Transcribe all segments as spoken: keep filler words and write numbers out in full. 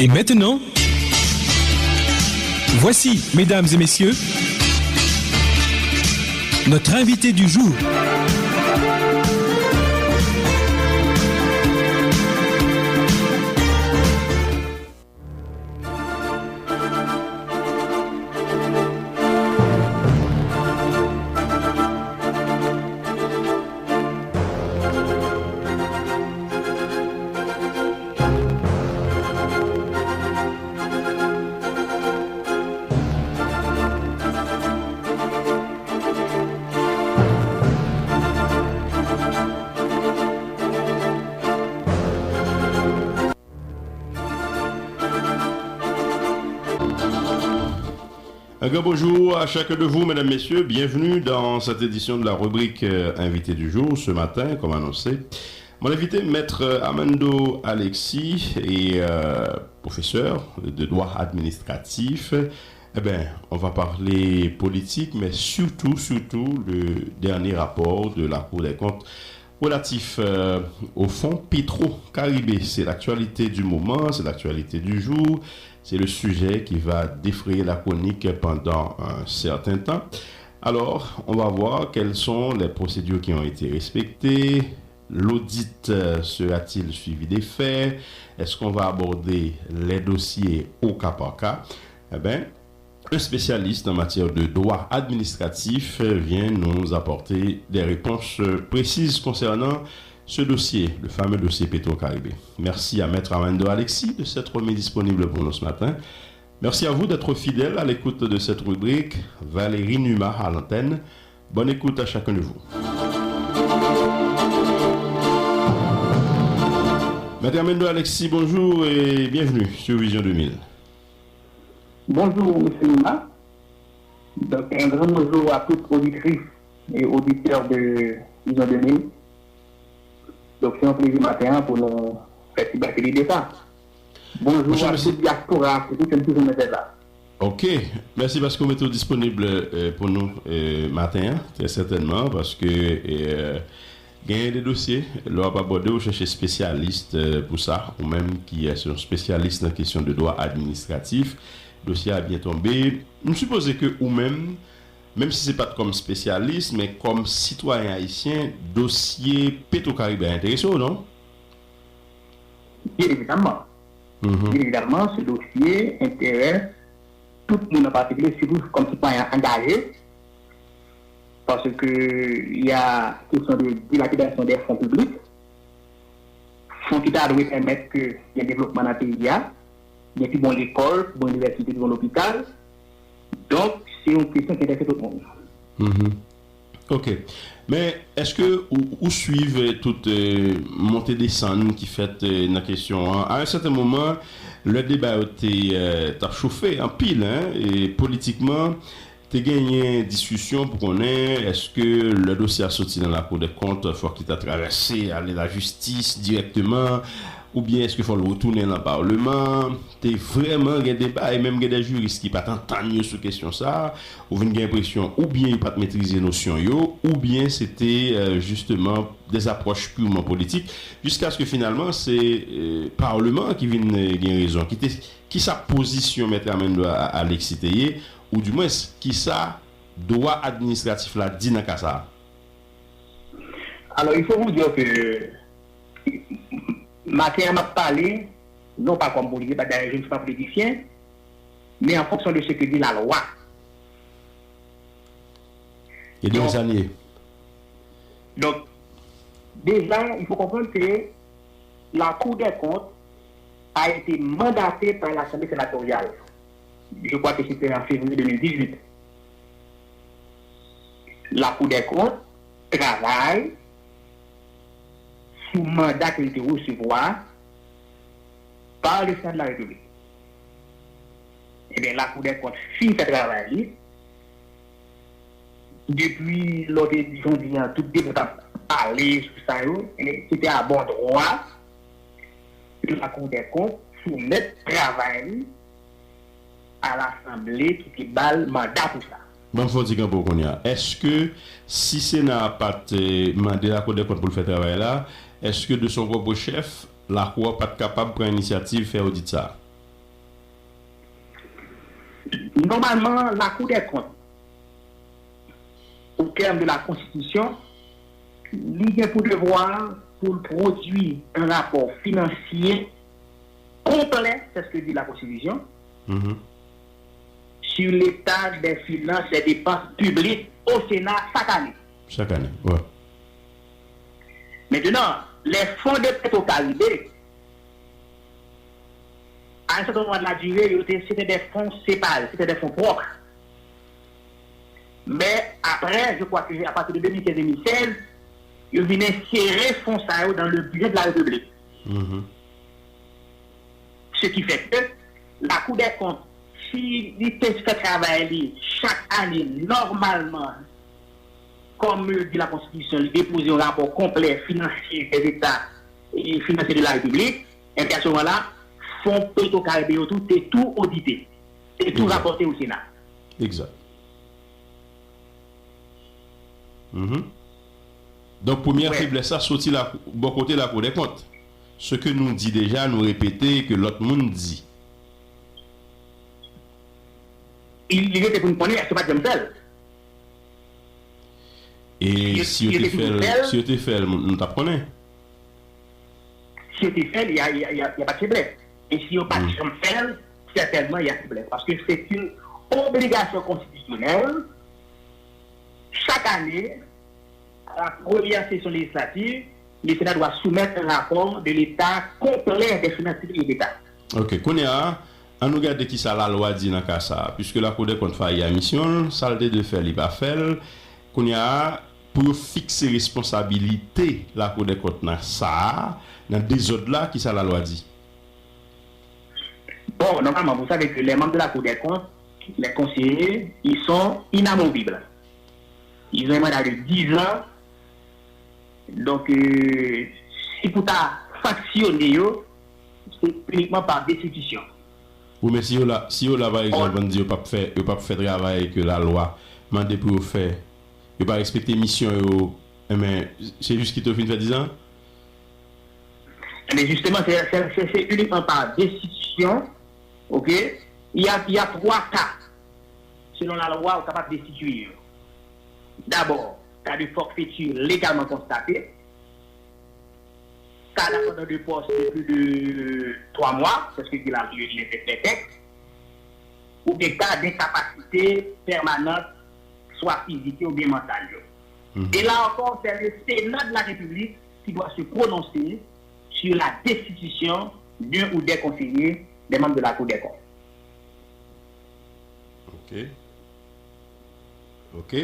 Et maintenant, voici, mesdames et messieurs, notre invité du jour. Un grand bonjour à chacun de vous, mesdames, messieurs. Bienvenue dans cette édition de la rubrique euh, Invité du jour. Ce matin, comme annoncé, mon invité, Maître Armando Alexis, est euh, professeur de droit administratif. Eh bien, on va parler politique, mais surtout, surtout le dernier rapport de la Cour des comptes relatif euh, au fonds Petro-Caribe. C'est l'actualité du moment, c'est l'actualité du jour, c'est le sujet qui va défrayer la chronique pendant un certain temps. Alors, on va voir quelles sont les procédures qui ont été respectées. L'audit euh, sera-t-il suivi des faits? Est-ce qu'on va aborder les dossiers au cas par cas? Eh bien, un spécialiste en matière de droit administratif vient nous apporter des réponses précises concernant ce dossier, le fameux dossier Petro-Caribe. Merci à Maître Armando Alexis de s'être mis disponible pour nous ce matin. Merci à vous d'être fidèle à l'écoute de cette rubrique. Valérie Numa à l'antenne. Bonne écoute à chacun de vous. Maître Armando Alexis, bonjour et bienvenue sur Vision deux mille. Bonjour, monsieur Numa. Donc, un grand bonjour à toutes auditrices et auditeurs de Vision deux mille. Donc, c'est un plaisir matin hein, pour nous faire débattre l'idée ça. Bonjour à toute diaspora, c'est tout un toujours mettre là. Ok, mèsi paske w mete w disponib euh, pou nou euh, maten an, trè sètènman, paske euh, genyen de dosye, lè w ap abòde, ou chèche espesyalis euh, pou sa, ou menm ki euh, se yon espesyalis nan kesyon de dwa administratif, dosye a byen tonbe. M sipoze ke ou menm, menm si se pa t kòm espesyalis, men kòm sitwayen ayisyen, dosye Petro Karibe a enterese w, non? Byen evidamman. Byen evidamman, se dosye enterè tout moun an patikilye, sitou kòm sitwayen angaje, paske y a kesyon de dilapidasyon de fon piblik, fon ki ta dwe pèmèt ke gen devlopman nan peyi a, gen pi bon lekòl, pi bon inivèsite, pi bon lopital. Donk, se yon kesyon ki enterese tout moun. Ok. Men, èske ou, ou swiv tout euh, monte desann ki fèt euh, nan kesyon an? A yon sèten moman, lè deba yo te euh, t ap chofe anpil, hein, e politikman, te genyen diskisyon pou konnen èske lè dosye a soti nan Lakou dè Kont, fòk li ta travèse, ale lajistis dirèkteman, oubyen èske fò l retounen nan Palman? Te vrèman gen deba, e menm gen de jiris ki pa t antann yo sou kesyon sa a. Ou vin gen enpresyon oubyen yo pa t metrize nosyon yo, oubyen se te euh, jisteman de apwòch pirman politik, jiskaske finalman se euh, Palman ki vin euh, gen rezon. Ki te, kisa pozisyon Mèt Armando Alexis te ye, oudimwens kisa dwa administratif la di nan ka sa a? Alors, il faut vous dire que maten an m ap pale, non pa kòm politisyen, d'ailleurs je ne suis pas politicien, mais en fonction de ce que dit la loi. E de sa n ye? Donc, déjà, il faut comprendre que la Cour des comptes a été mandatée par l'Assemblée sénatoriale. Je crois que c'était en février deux mille dix-huit. La Cour des comptes travay sou manda ke li te resevwa pa le Sena de la Repiblik. Ebyen, Lakou dè Kont fin fè travay li. Depi lè w te di jodi a, tout debat ap pale sou sa yo, ebyen, se te a bon dwa ke Lakou dè Kont soumèt travay li a Lasanble ki te ba l manda pou sa. Ban m fè yon ti kanpe w kounye a. Èske si Sena a pa t mande Lakou dè Kont pou l fè travay la, èske de son propre chèf, Lakou a pa t kapab pran inisyativ fè odit sa a? Nòmalman, Lakou dè kont, o tèm de la konstitisyon, li gen pou devwa pou l pwodui yon rapò finansye konplè, c'est ce que dit la Constitution, sur l'état des finances des dépenses publiques au Sénat chaque année. Chaque année, ouais. Maintenant, les fonds de Petro-Caribe, à un certain moment de la durée, yo te, c'était des fonds séparés, c'était des fonds propres. Mais après, je crois que à partir de deux mille quinze-deux mille seize, yo vin insere fon sa yo dans le budget de la République. Ce qui fait que la Cour des comptes, si li te fè travay li chak ane nòmalman, comme le dit la Constitution, li depoze yon rapò konplè financier des États et financier de la République, enben à ce moment-là, fon Petro-Caribe yo tou te tou odite, te tou rapòte au Sénat. Exact. Mhm. Donk premyè feblès la soti la bò kote Lakou dè kont. Ce que nou di deja, nou repete, ke lòt moun di. Li rete pou n konnen, èske yo pa t janm fè l? E si yo te fè l, si yo te fè l, nou t ap konnen. Si yo te fè l, y a, y a, y a, y a pa de feblès. E si yo pa t janm fè l, sètènman, y a feblès. Paske se yon obligasyon konstitisyonèl, chak ane, à la première session législative, le Sénat doit soumettre un rapport de l'état complet des finances publiques de l'État. Ok, kounye a, an nou gade kisa lalwa di nan ka sa a. Piske Lakou dè kont fayi a misyon l, sa l te dwe fè, li pa fè l. Kounye a, pou yo fikse responsabilite Lakou dè kont nan sa a, nan dezòd la, kisa lalwa di? Bon, normalement, vous savez que les membres de la Cour des comptes, les conseillers, ils sont inamovibles. Ils ont un mandat de dix ans. Donc, euh, si pou ta sanksyone yo, se inikman pa destitisyon. Wi, men si yo la, si yo la, pa egzanp, ann di yo p ap fè, yo p ap fè travay ke lalwa mande pou yo fè, yo pa respekte misyon yo, enben, se jis kite yo fin fè dizan? Enben, jisteman, se, se, se, se inikman pa destitisyon, ok? Il y a, il y a trois cas, selon la loi, ou kapab destitiye yo. D'abord, cas de forfaiture légalement constaté, cas d'abandon de poste de plus de trois mois, c'est ce que dit la, le, le, le texte, ou bien cas d'incapacité permanente, soit physique ou bien mentale. Et là encore, c'est le Sénat de la République qui doit se prononcer sur la destitution d'un ou des conseillers, des membres de la Cour des comptes. Ok. Ok.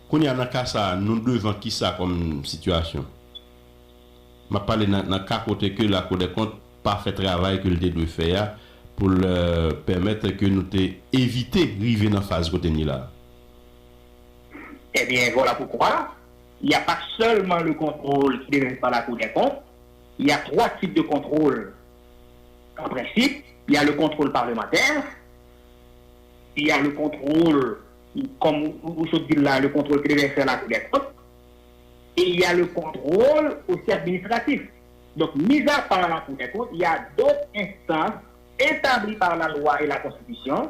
Kounye a, nan ka sa a, nou devan kisa kòm sitiyasyon? M ap pale nan, nan ka kote ke Lakou dè kont pa fè travay ke l te dwe fè a pou l, euh, pèmèt ke nou te evite rive nan faz kote n ye la a. Eh bien, voilà pourquoi il n'y a pas seulement le contrôle qui devait être par la Cour des comptes, il y a trois types de contrôle en principe. Il y a le contrôle parlementaire, il y a le contrôle, comme vous, vous, vous dites là, le contrôle que devait faire la Cour des comptes, et il y a le contrôle aussi administratif. Donc, mis à part la Cour des comptes, il y a d'autres instances établies par la loi et la Constitution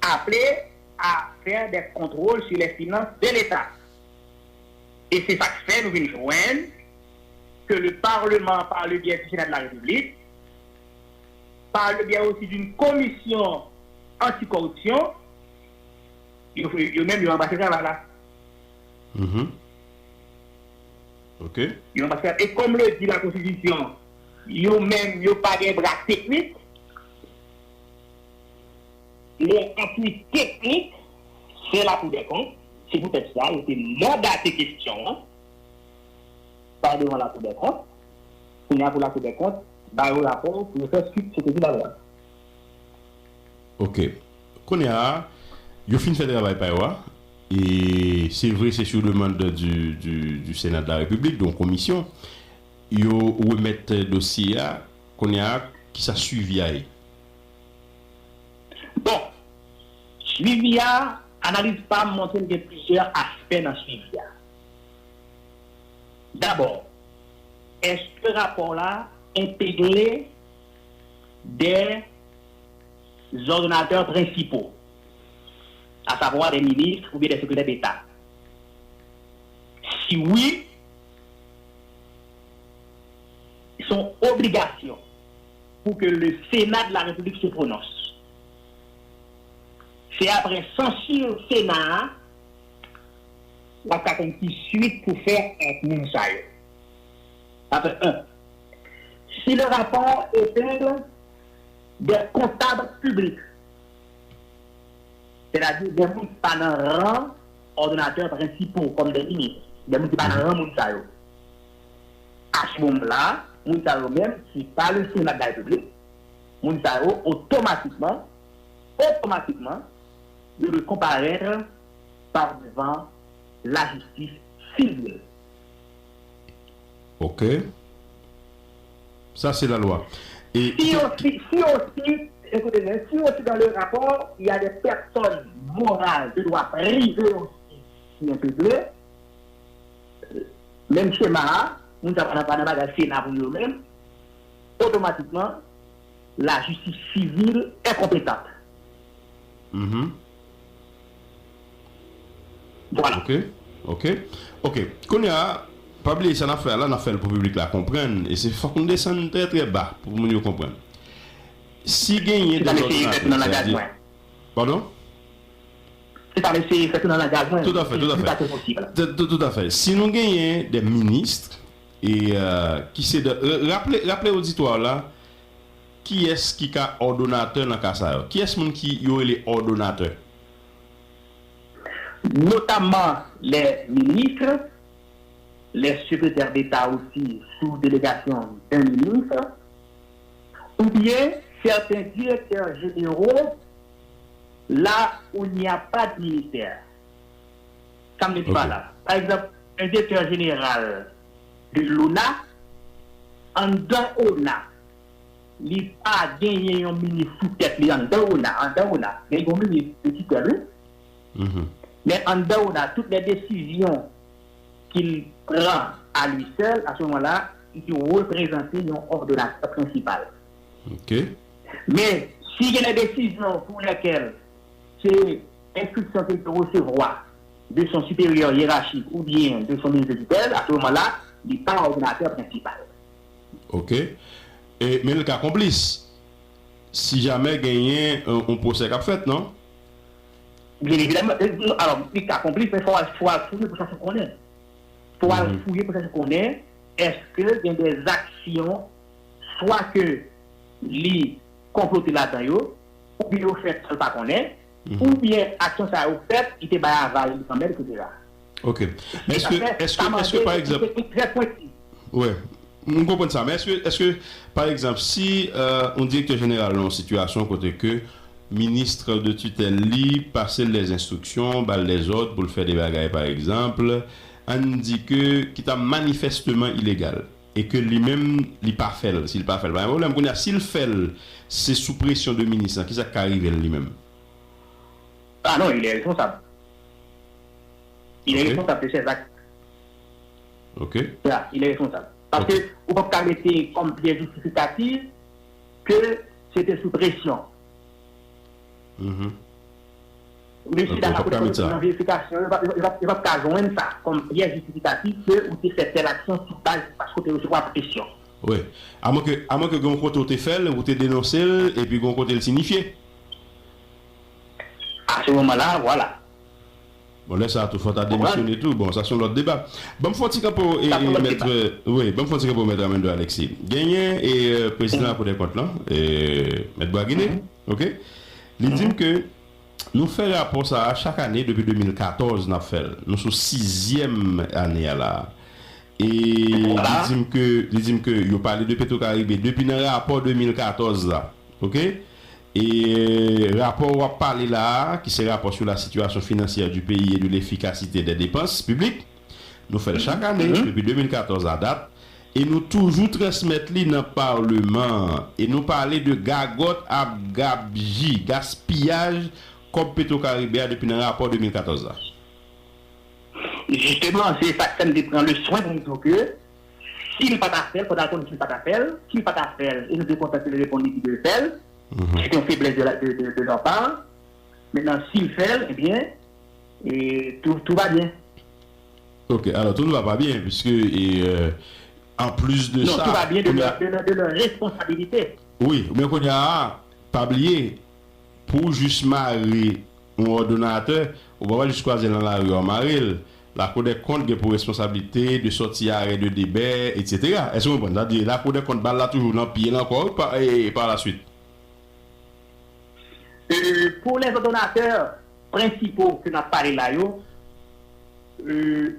appelées à faire des contrôles sur les finances de l'État. E se sa k fè nou vin jwenn ke le Parlement, par le biais du Sénat de la République, par le biais aussi d'une commission anticorruption, yo, yo menm yo anbase travay la. Mhm. Ok. Yo anbase travay. E comme le dit la Constitution, yo menm yo pa gen bra teknik. Yon apui teknik, se Lakou dè kont. Se poutèt sa, yo te mandate kesyon an pa devan Lakou dè kont. Kounye a pou Lakou dè kont ba yo rapò pou yo fè swit sa k di lalwa. Ok. Kounye a, yo fin fè travay pa yo a. E se vre, se sou demann du, du, du Sénat de la République, donk komisyon. Yo remèt dosye a. Kounye a, kisa swivi a ye? Bon, swivi a, analiz pa m montre m gen plizyè aspè nan swivi a. Dabò, èske rapò la entegre des ordonnateurs principaux? à savoir des ministres ou bien des secrétaires d'État? Si oui, c'est une obligation pour que le Sénat de la République se prononce. Se apre sansi Sena a, w ap ka konn ki swit pou fè ak moun sa yo. Sa fè en. Si le rapport épingle des comptables publics, sètadi de moun ki pa nan ran òdonatè prensipal kòm de minis, de moun ki pa nan ran moun sa yo, à ce moment-là, moun sa yo menm, se pa le Sénat de la République, moun sa yo, otomatikman, otomatikman, yo dwe konparèt pa devan lajistis sivil. Ok. Sa se lalwa. Et si aussi, si aussi, écoutez bien, si aussi dans le rapport, il y a des personnes morales de droit privé aussi qui ont été blessées, menm chema a, moun sa pa nan pa nan bagay Sena pou yo menm, otomatikman, la justice civile est compétente. Mhm. Voilà. Ok, ok, ok. Kounye a, pa bliye sa n ap fè a la, n ap fè l pou piblik la konprann. E se fòk nou desann trè trè ba pou moun yo konprann. Si genyen de Sa mesye fè tou nan langaj lòdinatè, mwen. Padon? Se sa mesye fè tou nan langaj mwen. Tout à fait, tout à fait. Sa se posib. Tout, tout, tout à fait. Si nou genyen de minis e euh, ki se de, euh, raple, raple oditwa la, kiyès ki ka òdonatè nan ka sa yo? Kiyès moun ki yo rele òdonatè? Notamment les ministres, les secrétaires d'État aussi sous délégation d'un ministre, ou bien certains directeurs généraux là où il n'y a pas de ministère. Sa m vle di pa la. Pa egzanp, un directeur général de l'ONA, anndan ONA, li pa genyen yon minis sou tèt li anndan ONA, anndan ONA. Gen yon minis de tutèl, wi. Mhm. Men anndan ONA, toutes les décisions qu'il prend à lui seul, à ce moment-là, il représente un ordonnateur principal. Ok. Men, si gen des décisions pour lesquelles c'est instruction qu'il peut recevoir de son supérieur hiérarchique ou bien de son ministre de tutelle, à ce moment-là, li pa ordonnateur principal. Ok. E, men l ka konplis. Si jamè genyen yon, yon pwosè k ap fèt, non? Bien évidemment, euh, non, alors, li ka konplis, men fò al, fò al fouye pou chache konnen. Fò al fouye pou chache konnen, èske gen des actions, swa ke li konplote ladan yo, oubyen yo fèt san l pa konnen, oubyen aksyon sa yo fèt, li te bay aval li kanmenm, etsetera. Ok. Men èske, èske, èske, pa egzanp, Trè pwenti. Wi, m konprann sa. Men èske, èske pa egzanp, si euh, yon direktè jeneral nan yon sitiyasyon kote ke minis de titèl li pase l dè enstriksyon, ba l dè zòd pou l fè de bagay, pa egzanp, ann di ke ki ta manifèsteman ilegal, e ke li menm, li pa fè l, si l pa fè l, pa gen pwoblèm. Kounye a, si l fè l, se sou presyon de minis lan, kisa k ka rive l li menm? Ah non, il est responsable. Il est Ok. Responsable de ses actes. Ok. Ya, il est responsable. Paske ou p ap ka mete kòm pyès jistifikatif ke se te sou presyon. Mhm. Mesye Ok, dam ou p ap ka ap met sa. Nan verifikasyon, yo p ap, yo p ap, yo p ap ka jwenn sa kòm pyès jistifikatif ke ou te fè tèl aksyon sou baz paske ou te resevwa presyon. Wi. Amwen ke, amwen ke gen yon kote ou te fè l, ou te denonse l, epi gen yon kote l sinifye. À ce moment-là, voilà. Bon, lè sa a tou, fò ta demisyone tou. Bon, sa se yon lòt deba. Ban m fè yon ti kanpo, e, Sa se yon lòt mèt, deba. Wi, ban m fè yon ti kanpo, mèt Armando Alexis. Genyen, e, euh, prezidan Lakou dè Kont lan, e, mèt Bwaginé, ok? Li di m ke nou fè rapò sa a chak ane depi de mil katòz, n ap fè l. Nou sou sizyèm ane a la. E li di m ke, li di m ke yo pale de Petro Caribe depi nan rapò de mil katòz la. Ok? E rapò w ap pale la a, ki se rapò sur la situation financière du pays et de l'efficacité des dépenses publiques, nou fè l chak ane, depi de mil katòz a dat, e nou toujou transmèt li nan Paleman an, e nou pale de gagòt ap gabji, gaspiyaj kòb Petro Caribe a depi nan rapò de mil katòz la. Jisteman, se sa k fè m te pran le swen pou m di w ke si l pa ta fè l, fò ta konnen si l pa ta fè l, si l pa ta fè l, e nou te kontan ke l reponn li di l fè l, se te yon feblès de, la, de, de, de leur part, Maintenant, s'il fait, eh bien, et tout, tout va bien. Ok, alors tout va pas bien, puisque et, euh, en plus de Non, ça, tout va bien de on a- leur, de leur, de leur responsabilité. Wi, men kounye a, pa bliye, pou w jis mare yon òdonatè, ou pa pral jis kwaze l nan lari, w mare l. Lakou dè kont gen pou responsablite de sòti arè de debè, etsetera. Èske w konprann? Sa di, lakou dè kont ba l la toujou nan pye l ankò, pa, e, e pa la swit. Euh, pour les ordonnateurs principaux que nous parlons là, yo, euh,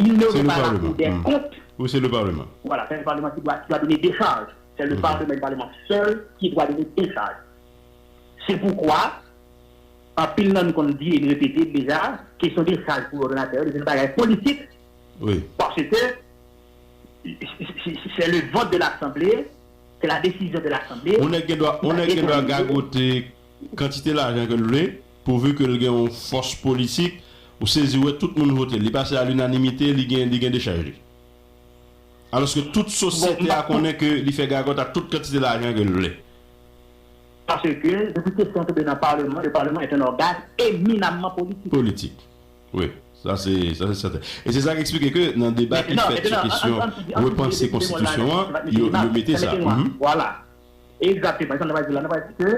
il ne C'est revient le pas à la Parlement. Cour des Hmm. comptes. Oui, c'est le Parlement. Voilà, c'est le Parlement qui doit, qui doit donner des charges. C'est le Mhm. Parlement, le Parlement seul qui doit donner des charges. C'est pourquoi, anpil nan nou konn di e n repete deja, kesyon de chaj pou òdonatè yo, se yon bagay politik, Oui. parce que c'est le vote de l'Assemblée, c'est la décision de l'Assemblée. Yon nèg gen dwa, yon nèg gen dwa gagote kantite lajan ke l vle, pouvi ke l gen yon fòs politik, ou sezi wè tout moun vote l. Li pase a linanimite, li gen, li gen dechaj li. Alòske tout sosyete a konnen ke li fè gagòt ak tout kantite lajan ke l vle. Parce que, depi kesyon tonbe nan Parlement, le Parlement est un organe éminemment politique. Politik. Wi, sa se, sa se sèten. E se sa k eksplike ke nan deba ki fèt sou kesyon repanse konstitisyon an, yo, yo mete sa. Mhm. Voilà. Exactement. Sa nou va di la, nou va di ke,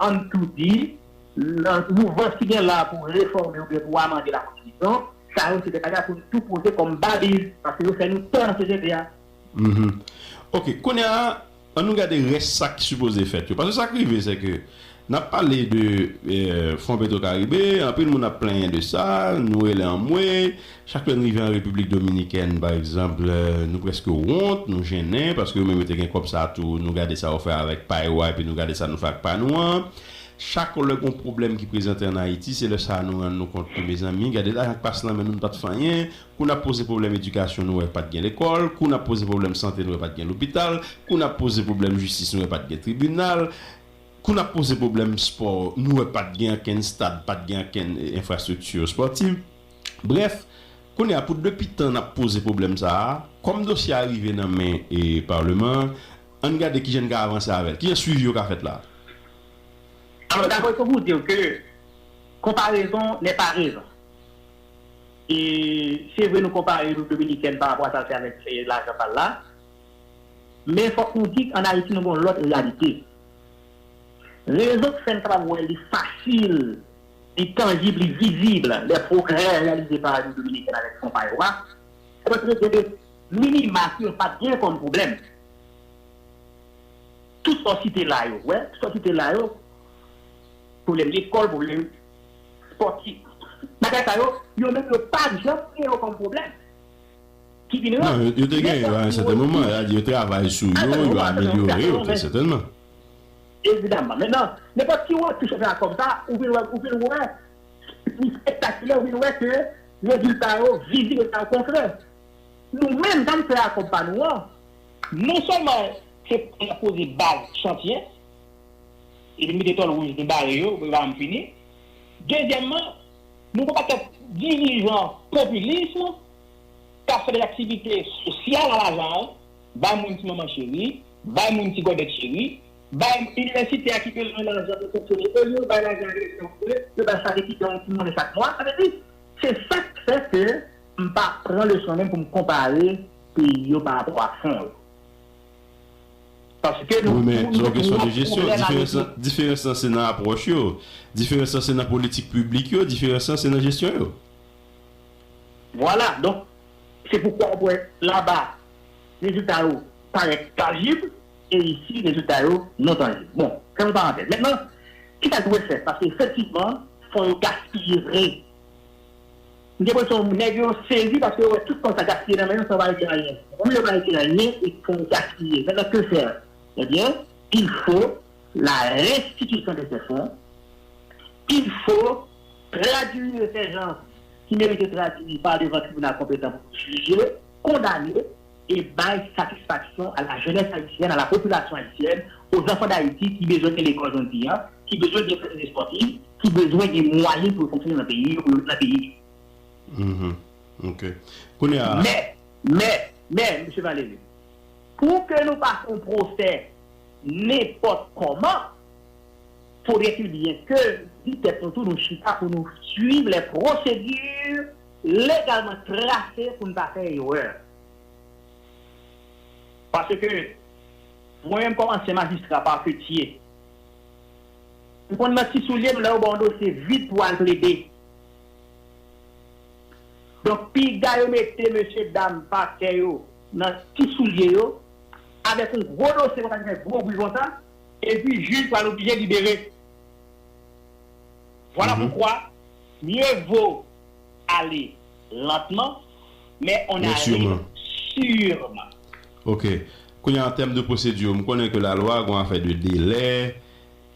ann tou di, nan mouvans ki gen la pou refòme oubyen pou amande la konstitisyon, sa yo se de bagay pou nou tou poze kòm baliz, paske yo fè nou pè nan sosyete a. Mhm. Ok, kounye a, ann nou gade rès sa k sipoze fèt yo. Paske sa k rive, se ke n ap pale de eh, Fon Petro Karibe, anpil moun ap plenyen de sa, nou rele anmwe, chak lè n rive an Repiblik Dominikèn, pa egzanp, eh, nou prèske wont, nou jennen, paske yo menm yo te gen kòb sa tou, nou gade sa yo fè avèk pa yo a, epi nou gade sa nou fè ak pa nou an. Chak lè gon pwoblèm ki prezante an Ayiti, se lè sa a nou rann nou kont ke, mezanmi, gade lajan k pase nan men nou, nou pa t fè anyen. Kou n ap poze pwoblèm edikasyon, nou wè pa t gen lekòl. Kou n ap poze pwoblèm sante, nou wè pa t gen lopital. Kou n ap poze pwoblèm jistis, nou wè pa t gen tribinal. Kou n ap poze pwoblèm spò, nou wè pa t gen ankenn stad, pa t gen ankenn, eh, enfrastrikti espòtiv. Brèf, kounye a, pou depi tan n ap poze pwoblèm sa a, kòm dosye a rive nan men, eh, Palman an, ann gade kijan n ka avanse avè l. Kijan swivi yo ka fèt la? Alors, d'abord, il faut vous dire que comparaison n'est pas raison. E se vre, nou konpare Repiblik Dominikèn pa rapò a sa l fè avèk, eh, lajan pa l la. Men fòk nou di ann Ayiti, nou gen yon lòt reyalite. Rezon k fè n kapab wè li fasil, li tanjib, li vizib, lè pwogrè reyalize pa Repiblik Dominikèn avèk fon pa yo a, se paske gen de minima ke yo pa t gen kòm pwoblèm. Tout sa w site la yo, wè, tout sa w site la yo, pwoblèm lekòl, pwoblèm spòtif, bagay sa yo, yo menm yo pa t janm gen yo kòm pwoblèm. Ki vin rans. Non, yo, yo te gen yo a yon sèten moman, yo travay sou yo, yo amelyore yo, trè sètènman. Evidaman. Mentnan, nenpòt ki wòch ke w fè a kòm sa, ou vin wè, ou vin wè, li espektakilè, ou vin wè ke rezilta yo vizib, rezilta yo konkrè. Nou menm, sa n fè a kòm pa nou an, non sèlman se pou n poze baz chantye, epi n mete tòl wouj, nou bare yo, pou yo pa janm fini. Dezyèmman, nou gon pakèt dirijan popilis k ap fè de aktivite sosyal a lajan an, bay moun ti manman cheri, bay moun ti gòdèt cheri, bay inivèsitè a ki bezwen lajan pou fonksyone, olye yo bay lajan a inivèsitè a fonksyone, yo bay chak etidyan yon ti monnen chak mwa. Sa vle di, se sa k fè ke m pa pran leson menm pou m konpare peyi yo pa rapò a fon yo. Paske nou, Wi, men nou, se yon nou kesyon de pran jesyon. pwoblèm a Diferans nou. Lan, diferans lan se nan apwòch yo. Diferans lan se nan politik piblik yo. Diferans lan se nan jesyon yo. Vwala, donk, se poukwa w wè laba, rezilta yo parèt tanjib, e isi, rezilta yo non tanjib. Bon, fèm yon parantèz. Mentnan, kisa k dwe fèt? Paske efektivman, fon yo gaspiye vre. M gen enpresyon nèg yo sezi paske yo wè tout fon sa gaspiye nan men yo san yo pa retire anyen. Kòm yo pa retire anyen, e fon yo gaspiye. Mentnan, que faire? Eh bien, il faut la restitution de ces fonds. Il faut traduire ces gens qui méritent d'être traduits par devant tribunal compétent pour juger, condamner et bay satisfaction à la jeunesse haïtienne, à la population haïtienne, aux enfants d'Haïti ki bezwen gen lekòl jodi a, ki bezwen gen fasilite espòtiv, ki bezwen gen mwayen pou yo fonksyone nan peyi yo, pou yo nan peyi yo. Mhm. Ok. Kounye a, Men, men, men, mesye Valéry, pou ke nou pa fè yon pwosè nenpòt kòman, faudrait-il bien que nou di tèt nou tou, nou chita pou nou suivre les procédures légalement tracées pou n pa fè erè. Paske mwen menm kòm ansyen majistra, parquetier, m konn nan ti soulye m lè yo ba w yon dosye vid pou w al plede. Donk, piga yo mete mesye dam pakè yo nan ti soulye yo, avèk yon gwo dosye konsa ki fè gwo bri konsa, epi jij pral oblije libere. Voilà pourquoi mieux vaut aller lentement, mais on arrive sûrement. Ok. Kounye a, an tèm de pwosedi, m konnen ke lalwa gon afè de delè,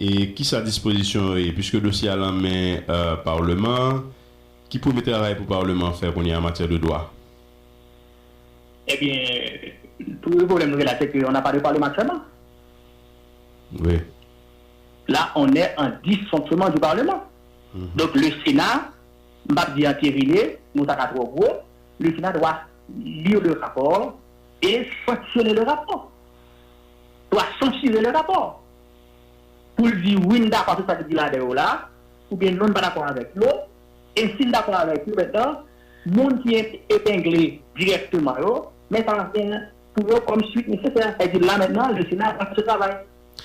e kisa dispozisyon yo ye, piske dosye a lan men euh, Parleman, ki premye travay pou Parleman fè kounye a an matyè de dwa? Ebyen, tout le problème nou gen la, c'est qu'on n'a pas de parlement actuellement. Wi. Là, on est en dysfonctionnement du Parlement. Donc, le Sénat, m p ap di anterile, mo sa ka twò gwo, le Sénat doit lire le rapport et sanctionner le rapport. Doit censurer le rapport. Pou l di wi, m dakò avèk sa ki di ladan yo la, oubyen non, m pa dakò avèk yo. E si n dakò avèk yo, mentnan, moun ki epengle dirèkteman yo, men sa gen pou yo kòm suit nesesè. Sa vle di la mentnan, le Sénat va fè se travay.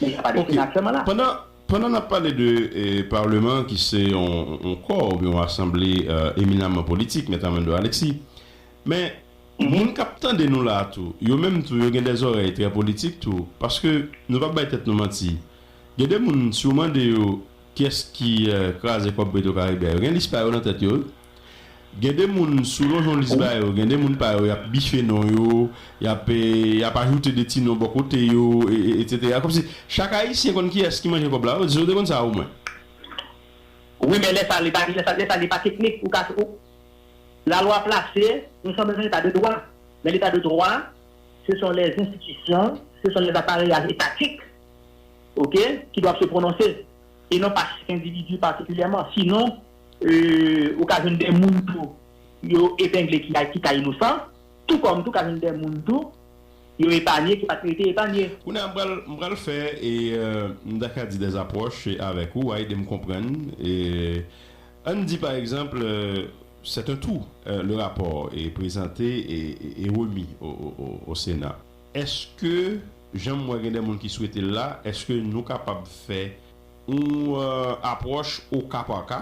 Men y a pa de Sénat aktyèlman la. Pandan pandan n ap pale de eh, Parleman ki se yon, yon kò oubyen yon asanble eh, eminamman politik, Mèt Armando Alexis, men moun k ap tande nou la a tou, yo menm tou, yo gen dè zòrèy trè politik tou, paske nou p ap bay tèt nou manti. Gen de moun, si w mande yo kiyès ki eh, kraze kòb Petro Caribe a, yo gen lis pa yo nan tèt yo, wi. Gen de moun, si w lonje yon lis ba yo, gen de moun pa yo, y ap bife non yo, y ap, eh, y ap ajoute de ti non bò kote yo, e, e, etsetera. Kòmsi chak Ayisyen konn kiyès ki manje kòb la, yo di yo te konn sa omwen. Wi, men lè sa li pa, lè sa, lè sa li pa teknik, ou ka, ou, la loi place, nous sommes dans un état de droit. Mais l'état de droit, ce sont les institutions, ce sont les appareillages étatiques, ok, qui doivent se prononcer, et non pas chaque individu particulièrement. Sinon, euh, ou ka jwenn de moun tou, yo epengle ki, ki ka inosan, tou kòm tou ka jwenn de moun tou, yo epanye ki pa t merite epanye. Kounye a, m pral, m pral fè, e, euh, m ta ka di, des approches avèk ou, w a ede m konprann, e, ann di, pa egzanp, euh, c'est un tout, euh, le rapport est présenté et, et, et remis au, au, au, au Sénat. Èske, jan m wè gen de moun ki swete l la, èske nou kapab fè yon euh, apwòch o ka pa ka,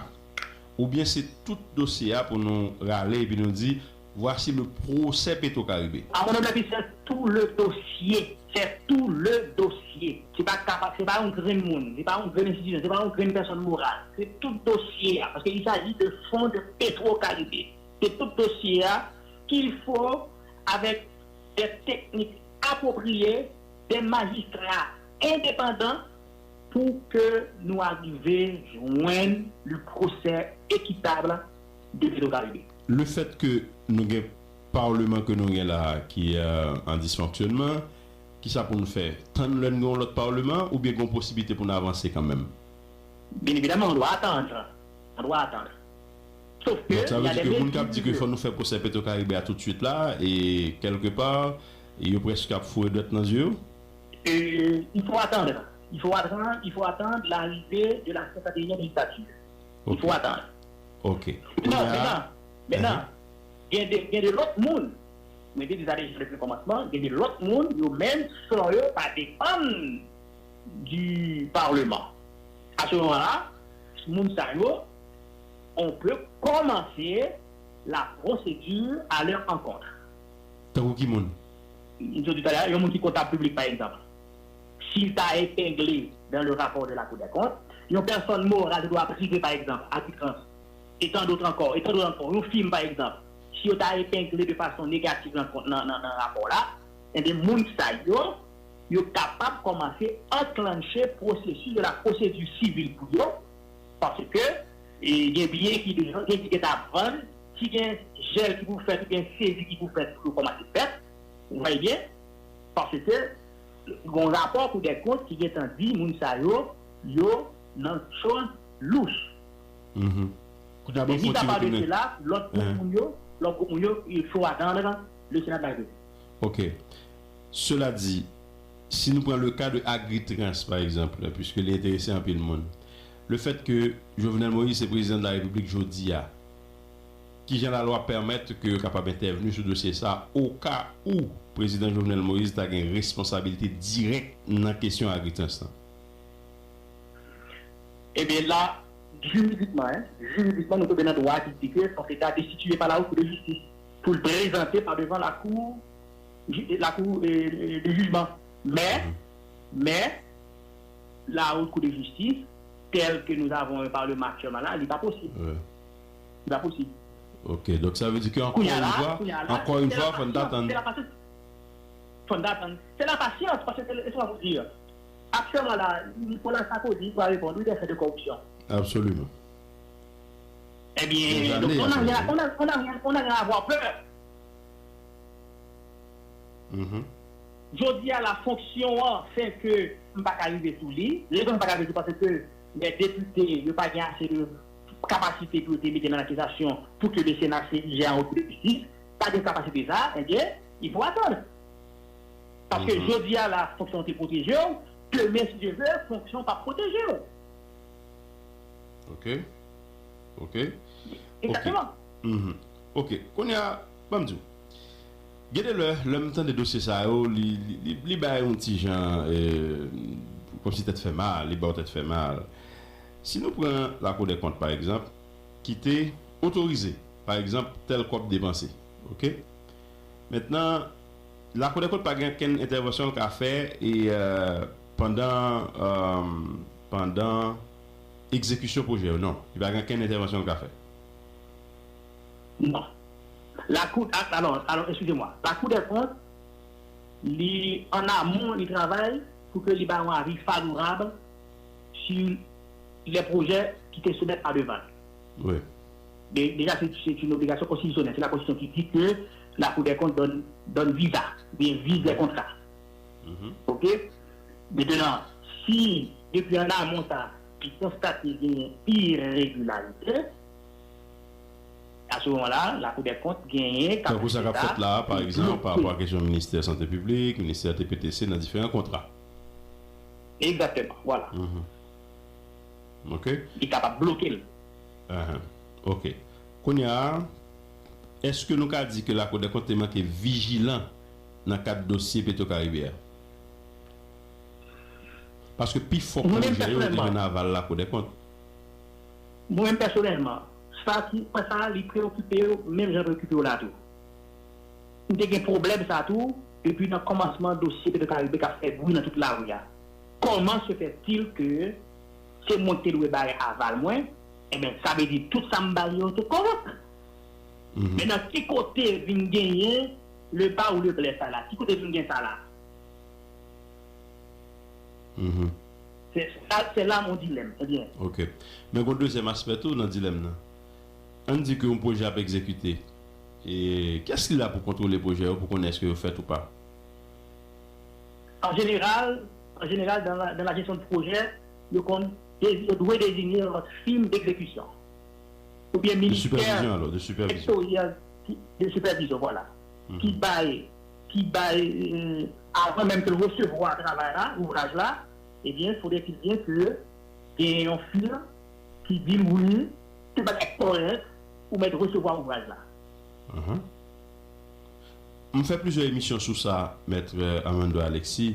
oubyen se tout dosye a pou nou rale epi nou di, voici le procès Petro Caribe? À mon avis, c'est tout le dossier. C'est tout le dossier. Se pa kapab, se pa yon grenn moun, se pa yon grenn enstitisyon, se pa yon grenn pèsòn moral. Se tout dosye a, paske il s'agit de fonds de Petro Caribe. Se tout dosye a qu'il faut, avec des techniques appropriées, des magistrats indépendants, pou ke nou arive jwenn le procès équitable de Petro Caribe. Lefètke nou gen Paleman ke nou gen la a ki euh, an disfonksyonman, kisa pou nou fè? Tann lè n gen yon lòt Paleman oubyen gen yon posiblite pou n avanse kanmenm? Bien évidemment, on doit attendre. On doit attendre. Sauf que, Donk, sa vle di ke moun k ap di ke fò nou fè pwosè Petro Caribe a toutswit la, e kèlkepa, yo prèske ap foure dwèt nan zye yo? Euh, il faut attendre. Il faut attendre, il faut attendre l'arrivée de la cinquante et unième législature. Il faut attendre. Ok. Maintenant, maintenant, maintenant, gen de, gen de lòt moun, mwen te di sa deja depi le kòmansman, gen de lòt moun, yo menm, sò yo pa depann du Parlement. À ce moment-là, moun sa yo, on peut commencer la procédure à leur encontre. Tankou ki moun? M di w talè a, yon moun ki kontab piblik, pa egzanp, si l ta epengle dans le rapport de la Cour des comptes, yon pèsòn moral de dwa prive, pa egzanp, Agritrans, et tant d'autres encore, et tant d'autres encore, yon fim, pa egzanp, si yo ta epengle de fason negatif nan, nan, nan, nan rapò la, enben, moun sa yo, yo kapab kòmanse anklanche pwosesis de la pwosedi sivil pou yo, paske e, gen byen ki deja, gen ki gentan ap vann, si gen jèl ki pou fèt oubyen sezi ki pou fèt, pou yo kòmanse fèt, ou wè byen, paske gen yon rapò Kou dè kont ki gentan di moun sa yo, yo nan choz louch. Kounye a, ban m fè yon ti retounen. Lòt gwoup moun yo, lòt gwoup moun yo, il faut attendre le Sénat de la République. Ok. Cela dit, si nou pran le ka de Agritrans, pa egzanp, piske li enterese anpil moun, lefètke Jovenel Moïse se prezidan de la Repiblik jodi a, kijan lalwa pèmèt ke yo kapab entèvni sou dosye sa, oka ou prezidan Jovenel Moïse ta gen responsabilite dirèk nan kesyon agritrans lan? Ebyen la, jiridikman, en, jiridikman, nou tonbe nan dwa ki di ke fòk Leta destitiye pa la Haute Cour de Justice pou l prezante pa devan lakou, lakou de jijman. Men, men, la Haute Cour de Justice, tel que nous avons un parlement actuellement là, li pa posib. Li pa posib. Ok, donk sa vle di ke ankò yon fwa, ankò yon fwa, fò n t atann. Fò n t atann. Se la pasyans, paske se sa pou di. Aktyèlman la, Nicolas Sarkozy pa reponn, wi, des faits de corruption. Absoliman. Ebyen, donk, on n'a rien, on a, on a rien, on a rien à avoir peur. Jodi a la fonksyon an fè ke m pa ka rive sou li. Rezon m pa ka rive sou paske lè depite yo pa gen ase de kapasite pou yo te mete nan akizasyon pou ke le Sena sezi a yon kou de jistis, pa gen kapasite sa, ebyen, il faut attendre. Paske jodi a la fonksyon te pwoteje w, demen si Dye vle, fonksyon pa pwoteje w. Ok. Ok. Egzakteman. Mhm. Ok. Kounye a, ban m di w. Gen de lè, lè m tande dosye sa yo, li, li, li, li bay yon ti jan, eh, kòmsi tèt fè mal, li ba w tèt fè mal. Si nou pran Lakou dè Kont, pa egzanp, ki te otorize, pa egzanp, tèl kòb depanse. Ok? Mentnan, Lakou dè Kont pa gen okenn entèvansyon l ka fè e, eh, pandan, eh, pandan egzekisyon pwojè yo. Non, li pa gen okenn entèvansyon l ka fè. Non. Lakou, alò, alò, excusez-moi. Lakou dè Kont, li, an amon, li travay pou ke li bay yon avi favorab sur les projets ki te soumèt a devan. Wi. Deja, c'est une obligation constitutionnelle. C'est la Constitution qui dit que la Cour des comptes donne, donne visa, bien vise les contrats. Ok? Maintenant, si, depi an amon sa, li konstate gen iregilarite, à ce moment-là, la Cour des comptes genyen kapasite. Tankou sa k ap fèt la, pa egzanp, pa rapò a kesyon ministè sante piblik, ministè T P T C nan diferan kontra. Exactement, voilà. Ok. Li kapab bloke l. Ok. Kounye a, èske nou ka di ke Lakou dè Kont te manke vijilan nan kad dosye Petro Caribe a? Paske pifò pwojè yo te jwenn aval Lakou dè Kont. Mwen menm pèsonèlman, sa ki, pwen sa a, li preokipe yo menm jan preokipe w la tou. M te gen pwoblèm sa tou depi nan kòmansman dosye Petro Caribe k ap fè bri nan tout lari a. Comment se fait-il que se mwen ki te dwe bay aval mwen, enben, sa vle di tout sa m bay yo te kòrèk. Men nan ki kote vin genyen le bas ou le blè sa la? Ki kote vin gen sa la? Se la mon dilèm. Ebyen. Ok. Men gon dezyèm aspè tou nan dilèm nan. Ann di ke yon pwojè ap egzekite. E kiyès ki la pou kontwole pwojè yo, pou konnen èske yo fèt ou pa? An jeneral, an jeneral, dans la, dans la gestion de projet, yo konn, yo dwe deziye yon lòt firm d'exécution. Oubyen ministè sektoryèl de sipèvizyon, vwala, ki bay, ki bay, avan menm ke l resevwa travay la, ouvraj la, ebyen, fodre ki byen ke gen yon firm ki di l wi, tout bagay kòrèk, ou mèt resevwa ouvraj la. M fè plizyè emisyon sou sa, Mèt Armando Alexis,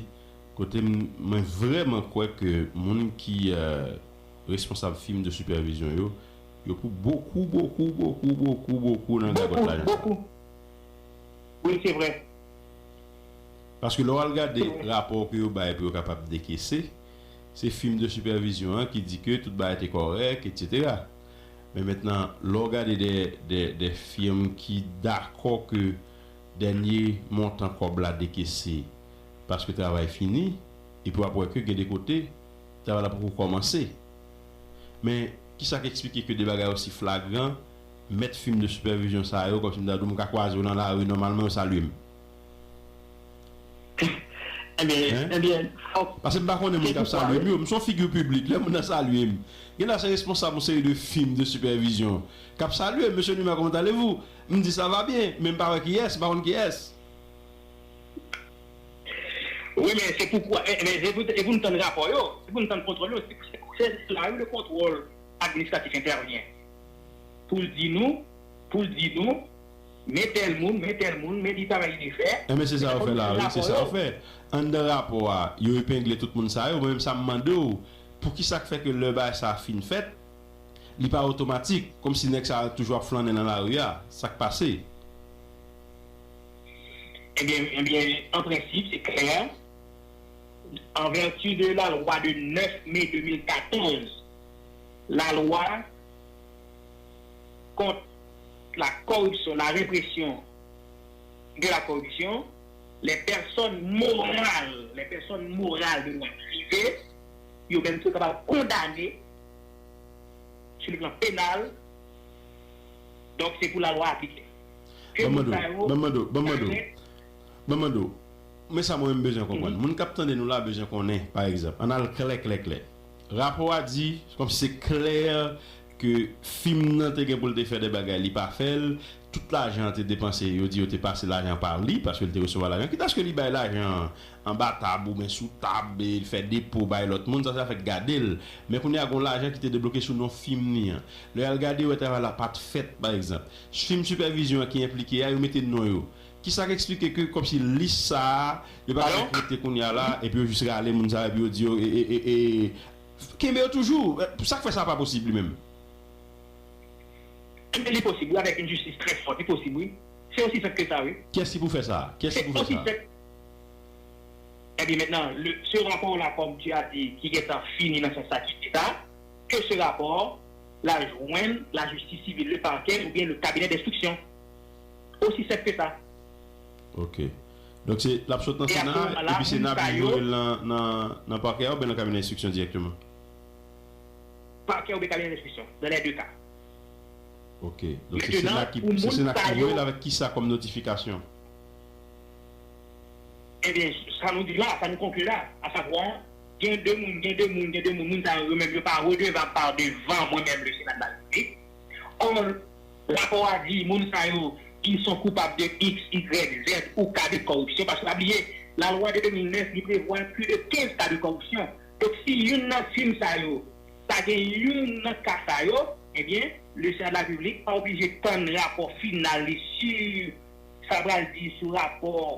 kote mwen vrèman kwè ke moun ki responsab firm de sipèvizyon yo, yo pou bokou, bokou, bokou, bokou, bokou nan gagòt lajan sa. Wi, se vre. Paske lè w al gade rapò ke yo bay pou yo kapab dekese, se firm de sipèvizyon an ki di ke tout bagay te kòrèk, etsetera. Men mentnan, lè w gade de, de, de firm ki dakò ke dènye montan kòb la dekese paske travay fini, epi w ap wè ke gen de kote, travay la poko kòmanse. Men, kisa k eksplike ke de bagay osi flagran, mèt firm de sipèvizyon sa yo, kòmsi m ta di w, m ka kwaze yo nan lari, nòmalman yo salye m? Ebyen, ebyen, paske m pa konnen moun k ap salye m yo, m se yon figi piblik, lè moun nan salye m. Gen la se responsab yon seri de firm de sipèvizyon k ap salye m, Monsieur Numa, comment allez-vous? M di, ça va bien, men m pa wè kiyès, m pa konn kiyès. Wi, men se poukwa, e, men se pou, e pou n tann rapò yo, se pou n tann kontwòl yo, se, se, c'est là où le contrôle administratif intervient. Pou l di nou, pou l di nou, men tèl moun, men tèl moun, men li travay li fè. Enben, se sa yo fè la, wi, se sa yo fè. Anndan rapò a, yo epengle tout moun sa yo, mwen menm sa m mande w, poukisa k fè ke lè bagay sa a fin fèt, li pa otomatik, kòmsi nèg sa a toujou ap flannen nan lari a, sa k pase? Ebyen, ebyen, an prensip, se klè. En vertu de la loi de neuf mai deux mille quatorze, la loi contre la corruption, la répression de la corruption, les personnes morales, les personnes morales de droit privé, yo menm tou kapab kondane sur le plan pénal. Donk, se pou lalwa aplike. Ke moun sa yo, ban m mande w, ban m mande w, ban m mande w, men sa mwen menm bezwen konprann. Moun k ap tande nou la bezwen konnen, pa egzanp, ann al klè, klè, klè. Rapò a di, kòmsi se klè ke fim nan te gen pou l te fè de bagay, li pa fè l. Tout lajan an te depanse, yo di yo te pase lajan pa li, paske l te resevwa lajan. Kitaske li bay lajan an anba tab oubyen sou tab, e l fè depo bay lòt moun, sa se afè k gade l. Men kounye a, gon lajan ki te debloke sou non fim ni an. Lè y al gade, yo wè travay la pa t fèt, pa egzanp. Fim sipèvizyon an ki enplike a, yo mete non yo. Kisa k eksplike ke kòmsi lis sa a, yo pa ka rekrite kounye a la, epi yo jis rale moun sa yo, epi yo di yo, e, e, e, e, kenbe yo toujou? E, sa k fè sa pa posib li menm? Ebyen, li posib, wi, avèk yon jistis trè fòt, li posib, wi. Se osi senp ke sa, wi. Kiyès ki pou fè sa? Kiyès ki pou fè sa? Se osi senp. Ebyen, mentnan, le, ce rapport-là, comme tu as dit, ki gentan fini nan sans sa ki di sa, ke ce rapport la jwenn lajistis sivil, le parquet oubyen le cabinet d'instruction. Osi senp ke sa. Ok. Donk, se, l ap sot nan Sena, epi Sena ap voye l nan, nan, nan pakè a oubyen nan kabinè enstriksyon dirèkteman? Parquet oubyen cabinet d'instruction, dans les deux cas. Ok. Donk, se Sena ki, se Sena ki voye l avèk kisa kòm notifikasyon? Ebyen, sa nou di la, sa nou konkli la, asavwa, gen de moun, gen de moun, gen de moun, moun sa yo menm yo pa redevab pa devan mwen menm, le Sénat de la République. Or, rapò a di moun sa yo, ils sont coupables de X, Y, Z ou cas de corruption, paske pa bliye, la loi de deux mille neuf li prevwa plus de quinze cas de corruption. Donk, si youn nan fim sa yo, pa gen youn nan ka sa yo, ebyen, le Sénat de la République pa oblije tann rapò final li si sa pral di sou rapò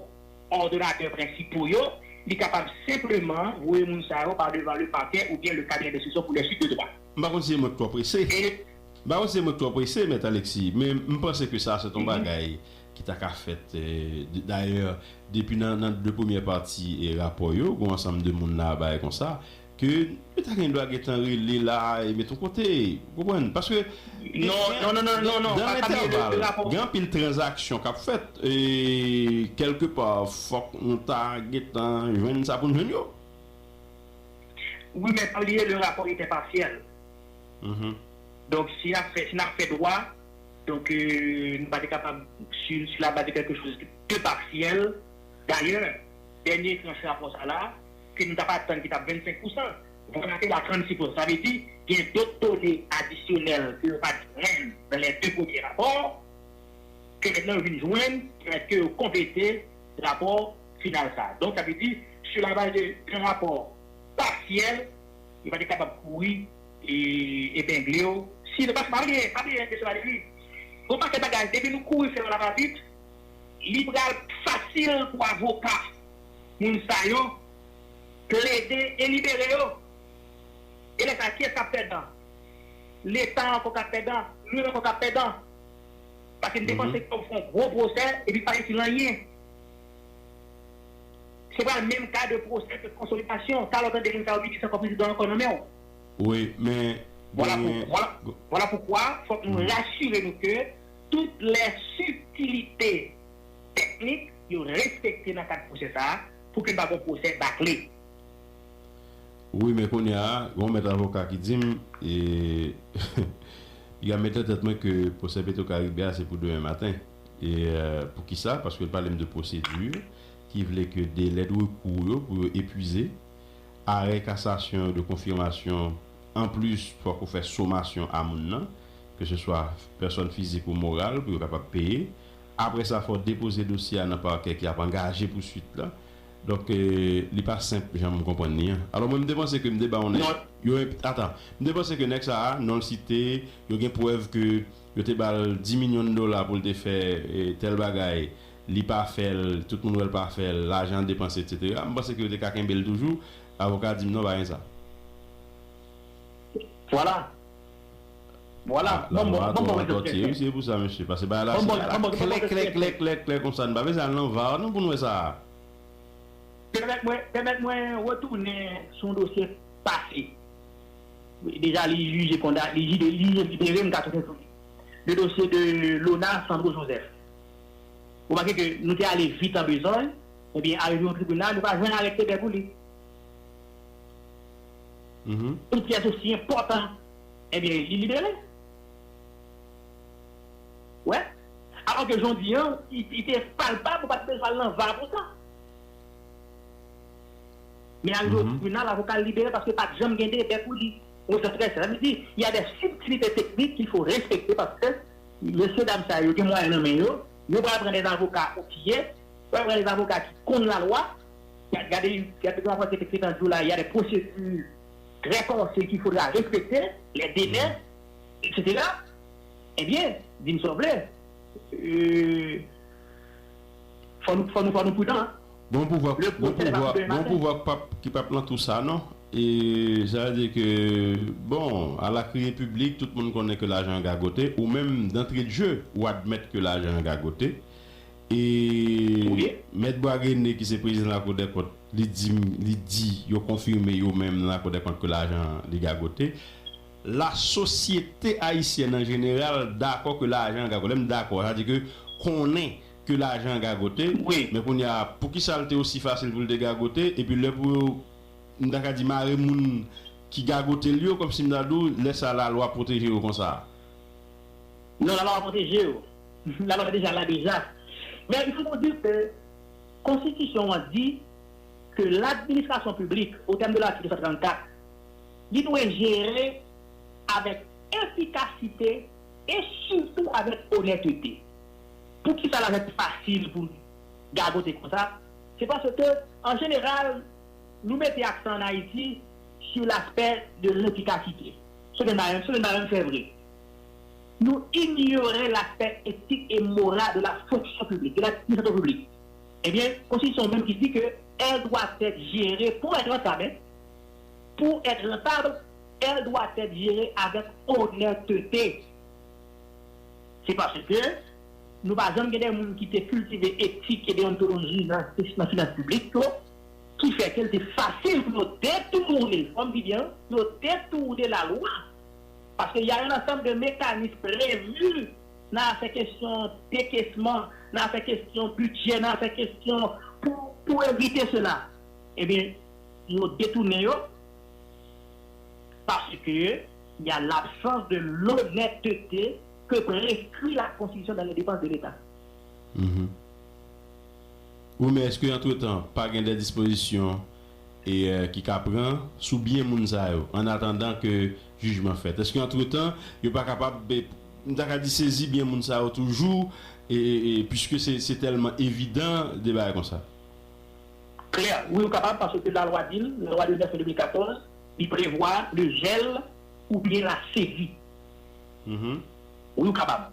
òdonatè prensipal yo, li kapab senpleman voye moun sa yo pa devan le parquet oubyen le cabinet d'instruction pour les suites de droit. M pa konn si se mwen k twò prese. M pa konn si se mwen k twò prese, Mèt Alexis, men m panse ke sa se yon bagay ki ta ka fèt, eh, d-, dayè, depi nan, nan de premyè pati, eh, rapò yo, gon ansanm de moun la bay konsa, ke yo ta gen dwa gentan rele la e met yon kote, ou konprann? Paske non, non, non, non, non, non, dan lentèval, gen anpil tranzaksyon k ap fèt, e kèlkepa, fòk nou ta gentan jwenn sa pou n jwenn yo. Wi, men pa bliye, le rapò etè pasyèl. Donk, si n ap fè, si n ap fè dwa, donk, euh, nou pa te kapab, sur, sur la base de quelque chose de partiel. Dayè, dènye tranch rapò sa la, ke nou t ap atann ki t ap vennsenk pousan, vwala ke l a trannsis pousan. Sa vle di, gen dòt done adisyonèl ke yo pa t jwenn nan lè de premye rapò, ke mentnan yo vin jwenn, pèmèt ke yo konplete rapò final sa. Donk, sa vle di, sur la base de, de rapò pasyèl, yo pa te kapab kouri e epengle w. Si, paske pa bliye, pa bliye, mesye Valéry, gon pakèt bagay, depi nou kouri fè yo la va vit, li pral fasil pou avoka moun sa yo plede e libere yo. E lè sa, kiyès k ap pèdan? Leta ankò k ap pèdan, nou menm ankò k ap pèdan. Paske n te panse ke w fè yon gwo pwosè epi pa reyisi nan anyen. Se pral menm ka de pwosè de konsolidasyon. Talè w tande moun sa yo vini, se ankò prezidan ankò nan men w. Wi, men vwala pou, vwala, vwala poukwa fòk nou rasire nou ke tout lè sibtilite teknik yo respekte nan kad pwosè sa a pou ke n pa gon pwosè bakle. Wi, men kounye a, gen yon mèt avoka ki di m, e, li ka met nan tèt mwen ke pwosè Petro Caribe a se pou demen maten. E, euh, poukisa? Paske l pale m de pwosedi ki vle ke delè de rekou yo pou yo epuize, arè kasasyon yo de konfimasyon, anplis, fòk ou fè somasyon a moun nan, ke se swa pèsòn fizik ou moral, pou yo kapab peye. Apre sa, fò w depoze dosye a nan pakè ki ap angaje pouswit la. Donk, eh, li pa senp jan m konprann li an. Alò, mwen, m te panse ke m te ba yon nèg. Non. Yo, atan, m te panse ke nèg sa a, non l site, yo gen prèv ke yo te ba l dis milyon dola pou l te fè, eh, tèl bagay. Li pa fè l, tout moun wè l pa fè l, lajan depanse, etsetera. M panse ke yo te ka kenbe l toujou. Avoka a di m non, pa gen sa. Vwala. Vwala. Ah, bon, bon, bon, bon, bon, bon, se pou sa, mesye. Paske bagay la, bon, se bon, bagay la bon, bon, klè, bon, klè, klè, klè, klè, konsa. Nou pa bezwen al nan va, non, pou nou wè sa. Pèmèt mwen, pèmèt mwen retounen sou yon dosye pase. Deja, li jije konda, li jije, li jije libere, m ka tounen sou li. Le dosye de Lona Sandro Joseph. Ou remake ke nou te ale vit an bezwen, ebyen, arive yon tribinal, nou pa jwenn arete dè pou li. Mhm. Yon pyès osi enpòtan, ebyen, li libere. Wè. Alò ke jodi an, li, li te palpab, ou pa t bezwen al nan va pou sa. Men arive o tribinal, avoka l libere paske pa t janm gen debè pou li. Ou konprann sa? Sa vle di, il y a des subtilités techniques qu'il faut respecter paske mesye dam sa yo gen mwayen nan men yo, yo pral pran des avocats outillés, yo pral pran des avocats ki konn lalwa. Gade, gade, gade kòman se te ekri nan djou la, il y a des procédures très corsées qu'il faudra respecter, les délais, et cetera. Ebyen, di m sa w vle. Euh, fò nou, fò nou, fò nou pridan, hein. Bon pouvwa, bon pouvwa, bon pouvwa k p ap, ki p ap nan tou sa, non. E sa vle di ke, bon, a la kriye piblik, tout moun konnen ke lajan an gagote, ou menm, d'entrée de jeu, ou admèt ke lajan an gagote. E Mèt Boisguéné, ki se prezidan Lakou dè Kont, li di, li di, yo konfime yo menm nan Lakou dè Kont ke lajan an li gagote. Lasosyete ayisyèn an jeneral dakò ke lajan an gagote. Lè m dakò, sa vle di ke konnen ke lajan an gagote. Wi. Men kounye a, poukisa l te osi fasil pou l te gagote? Epi lè pou yo, m ta ka di, mare moun ki gagote l yo, kòmsi m ta di w, lè sa a lalwa pwoteje yo konsa? Non, lalwa pwoteje yo. Lalwa deja la deja. Men il faut nous dire que konstitisyon an di ke ladministrasyon piblik, au terme de l'article deux cent trente-quatre, li dwe jere avèk efikasite e sitou avèk onètete. Poukisa lajan fasil pou gagote konsa? Se paske, an jeneral, nou mete aksan an Ayiti sou laspè de lefikasite. Se te mwen menm, se te mwen menm fè vre. Nou inyore laspè etik e moral de la fonction publique, de l'administration publique. Ebyen, konstitisyon menm ki di ke elle doit être gérée pour être rentable, hein, pour être rentable, elle doit être gérée avec honnêteté. Se paske nou pa janm gen de moun ki te kiltive etik e deyontoloji nan, nan finans piblik yo, ki fè ke l te fasil pou yo detounen, fò m di byen, yo detounen lalwa. Paske y a un ensemble de mécanismes prévus nan afè kesyon dekesman, nan afè kesyon bidjè, nan afè kesyon pou, pou evite sela. Ebyen, yo detounen yo paske y a l'absence de l'honnêteté que prescrit la Constitution dans les dépenses de l'État. Mhm. Wi, men èske antretan, pa gen de dispozisyon e, eh, ki ka pran sou byen moun sa yo, an atandan ke jijman fèt? Èske antretan, yo pa kapab, eh, m ta ka di, sezi byen moun sa yo toujou, e, e, e, piske se, se tèlman evidan de bagay konsa? Klè, wi, ou kapab, paske lalwa di l, lalwa de nèf me de mil katòz, li prevwa le gel oubyen la sezi. Mhm. Wi, ou kapab.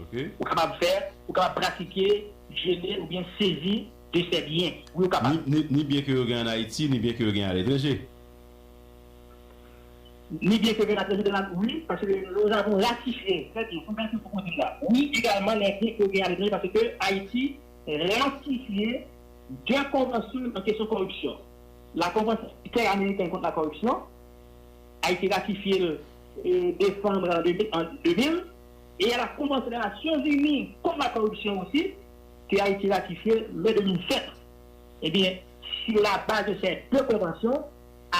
Ok. Ou kapab fè, ou kapab pratike jele oubyen sezi de sè byen. Wi, ou kapab. Ni, ni, ni byen ke yo gen an Ayiti, ni byen ke yo gen aletranje. Ni byen ke gen aletranje de la, wi, paske nous avons ratifié, très bien, fò m fè pou kote la. Wi, egalman, lè byen ke yo gen aletranje, paske Ayiti ratifye de konvansyon nan kesyon kòripsyon. La Convention Interaméricaine contre la Corruption, Ayiti ratifye l, e, desanm de mil, an de mil, e a la Convention des Nations Unies contre la Corruption osi, ke Ayiti ratifye le de mil sèt. Ebyen, sur la base de ces deux conventions,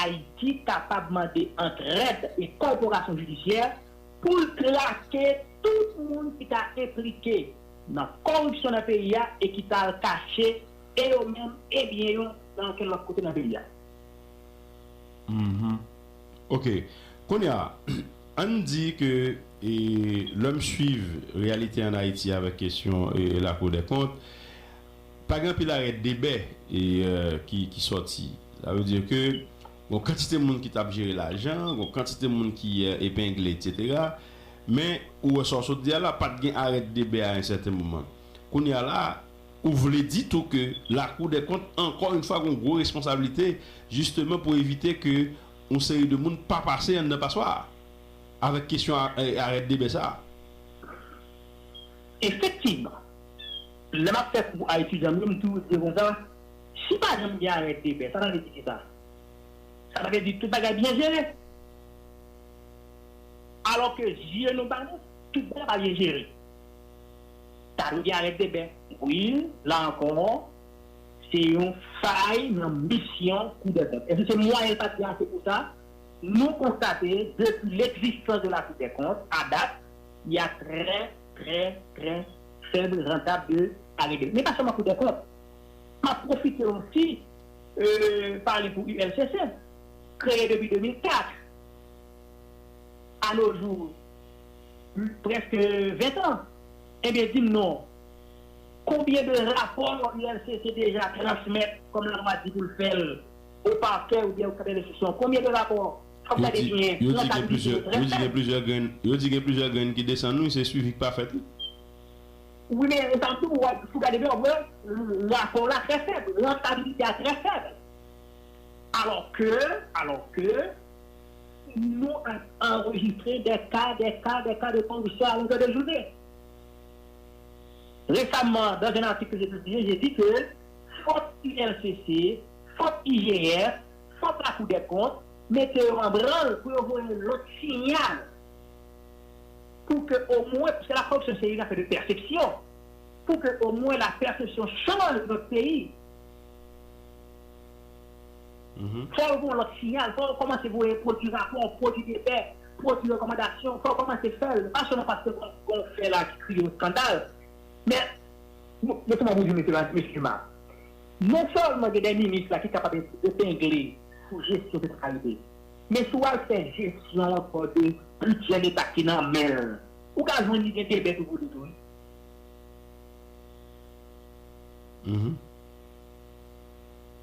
Ayiti kapab mande antrèd e kòporasyon jidisyè pou l trake tout moun ki ta enplike nan kòripsyon nan peyi a e ki ta al kache e yo menm e byen yo nan okenn lòt kote nan peyi a. Mhm. Ok. Kounye a, ann di ke, e, lè m swiv reyalite an Ayiti avèk kesyon, e, Lakou dè Kont, pa gen anpil arèt debè e, euh, ki, ki sòti. Sa vle di ke gon kantite moun ki t ap jere lajan, gon kantite moun ki, euh, epengle, etsetera. Men, ou wè sa w sot di a la, pa t gen arèt debè a yon sèten moman. Kounye a la, ou vle di tou ke Lakou dè Kont, ankò yon fwa, gon gwo responsablite, jisteman pou evite ke yon seri de moun pa pase anndan paswa a, avèk kesyon a, e, arèt debè sa a. Efektivman, lè m ap fè kou a etidyan m yo, m toujou di yo konsa, si pa janm gen arèt debè, sa ta vle di kisa? Sa ta vle di tout bagay byen jere. Alò ke zye nou ba nou, tout bagay pa byen jere. Sa nou gen arèt debè. Wi, la ankò, se yon fay nan misyon Kou dè Kont. Èske se mwayen l pa t gen ase pou sa? Nou konstate, depi legzistans de la Cour des comptes, à date, il y a très, très, très faible rentable de arrêt de. Men pa sèlman Kou dè Kont. M ap pwofite osi, euh, pale pou U L C C, kreye depi de mil kat. À nos jours, prèske ven tan. Ebyen, di m non. Konbyen de rapò U L C C deja transmèt, kòm lalwa di pou l fè l, o pakè oubyen o kabinè enstriksyon? Konbyen de rapò? Fòk Yo gade di, gen yo di gen plizyè, yo di gen plizyè grenn, yo di gen plizyè grenn ki desann, wi, se swivi k pa fèt, wi. Wi, men sa tou, w ap, si w gade byen, w ap wè, rapò la trè fèb, rentabilite a trè fèb. Alò ke, alò ke, nou ap anrejistre des cas, des cas, des cas de corruption à longueur de journée. Récemment, dans un article que j'ai publié, j'ai dit que faute U L C C, faute I G F, faute la Cour des comptes, mete yo an branl pou yo voye yon lòt siyal. Pou ke omwen, paske la koripsyon se yon afè de pèsepsyon, pou ke omwen la pèsepsyon chanj nan peyi. Fò yo voye yon lòt siyal, fò yo kòmanse voye pwodui rapò, pwodui debè, pwodui rekòmandasyon, fò yo kòmanse fè l, pa sèlman paske gon, gon fè la ki kriye yon eskandal, men, bon, men kòman pou di mesye la, mesye ma, non sèlman gen de minis la ki kapab epengle sou jesyon sèt kalite, men si w al fè jesyon ankò de bidjè leta ki nan men l, ou ka jwenn li gen debè tou pou li tou, wi. Mhm.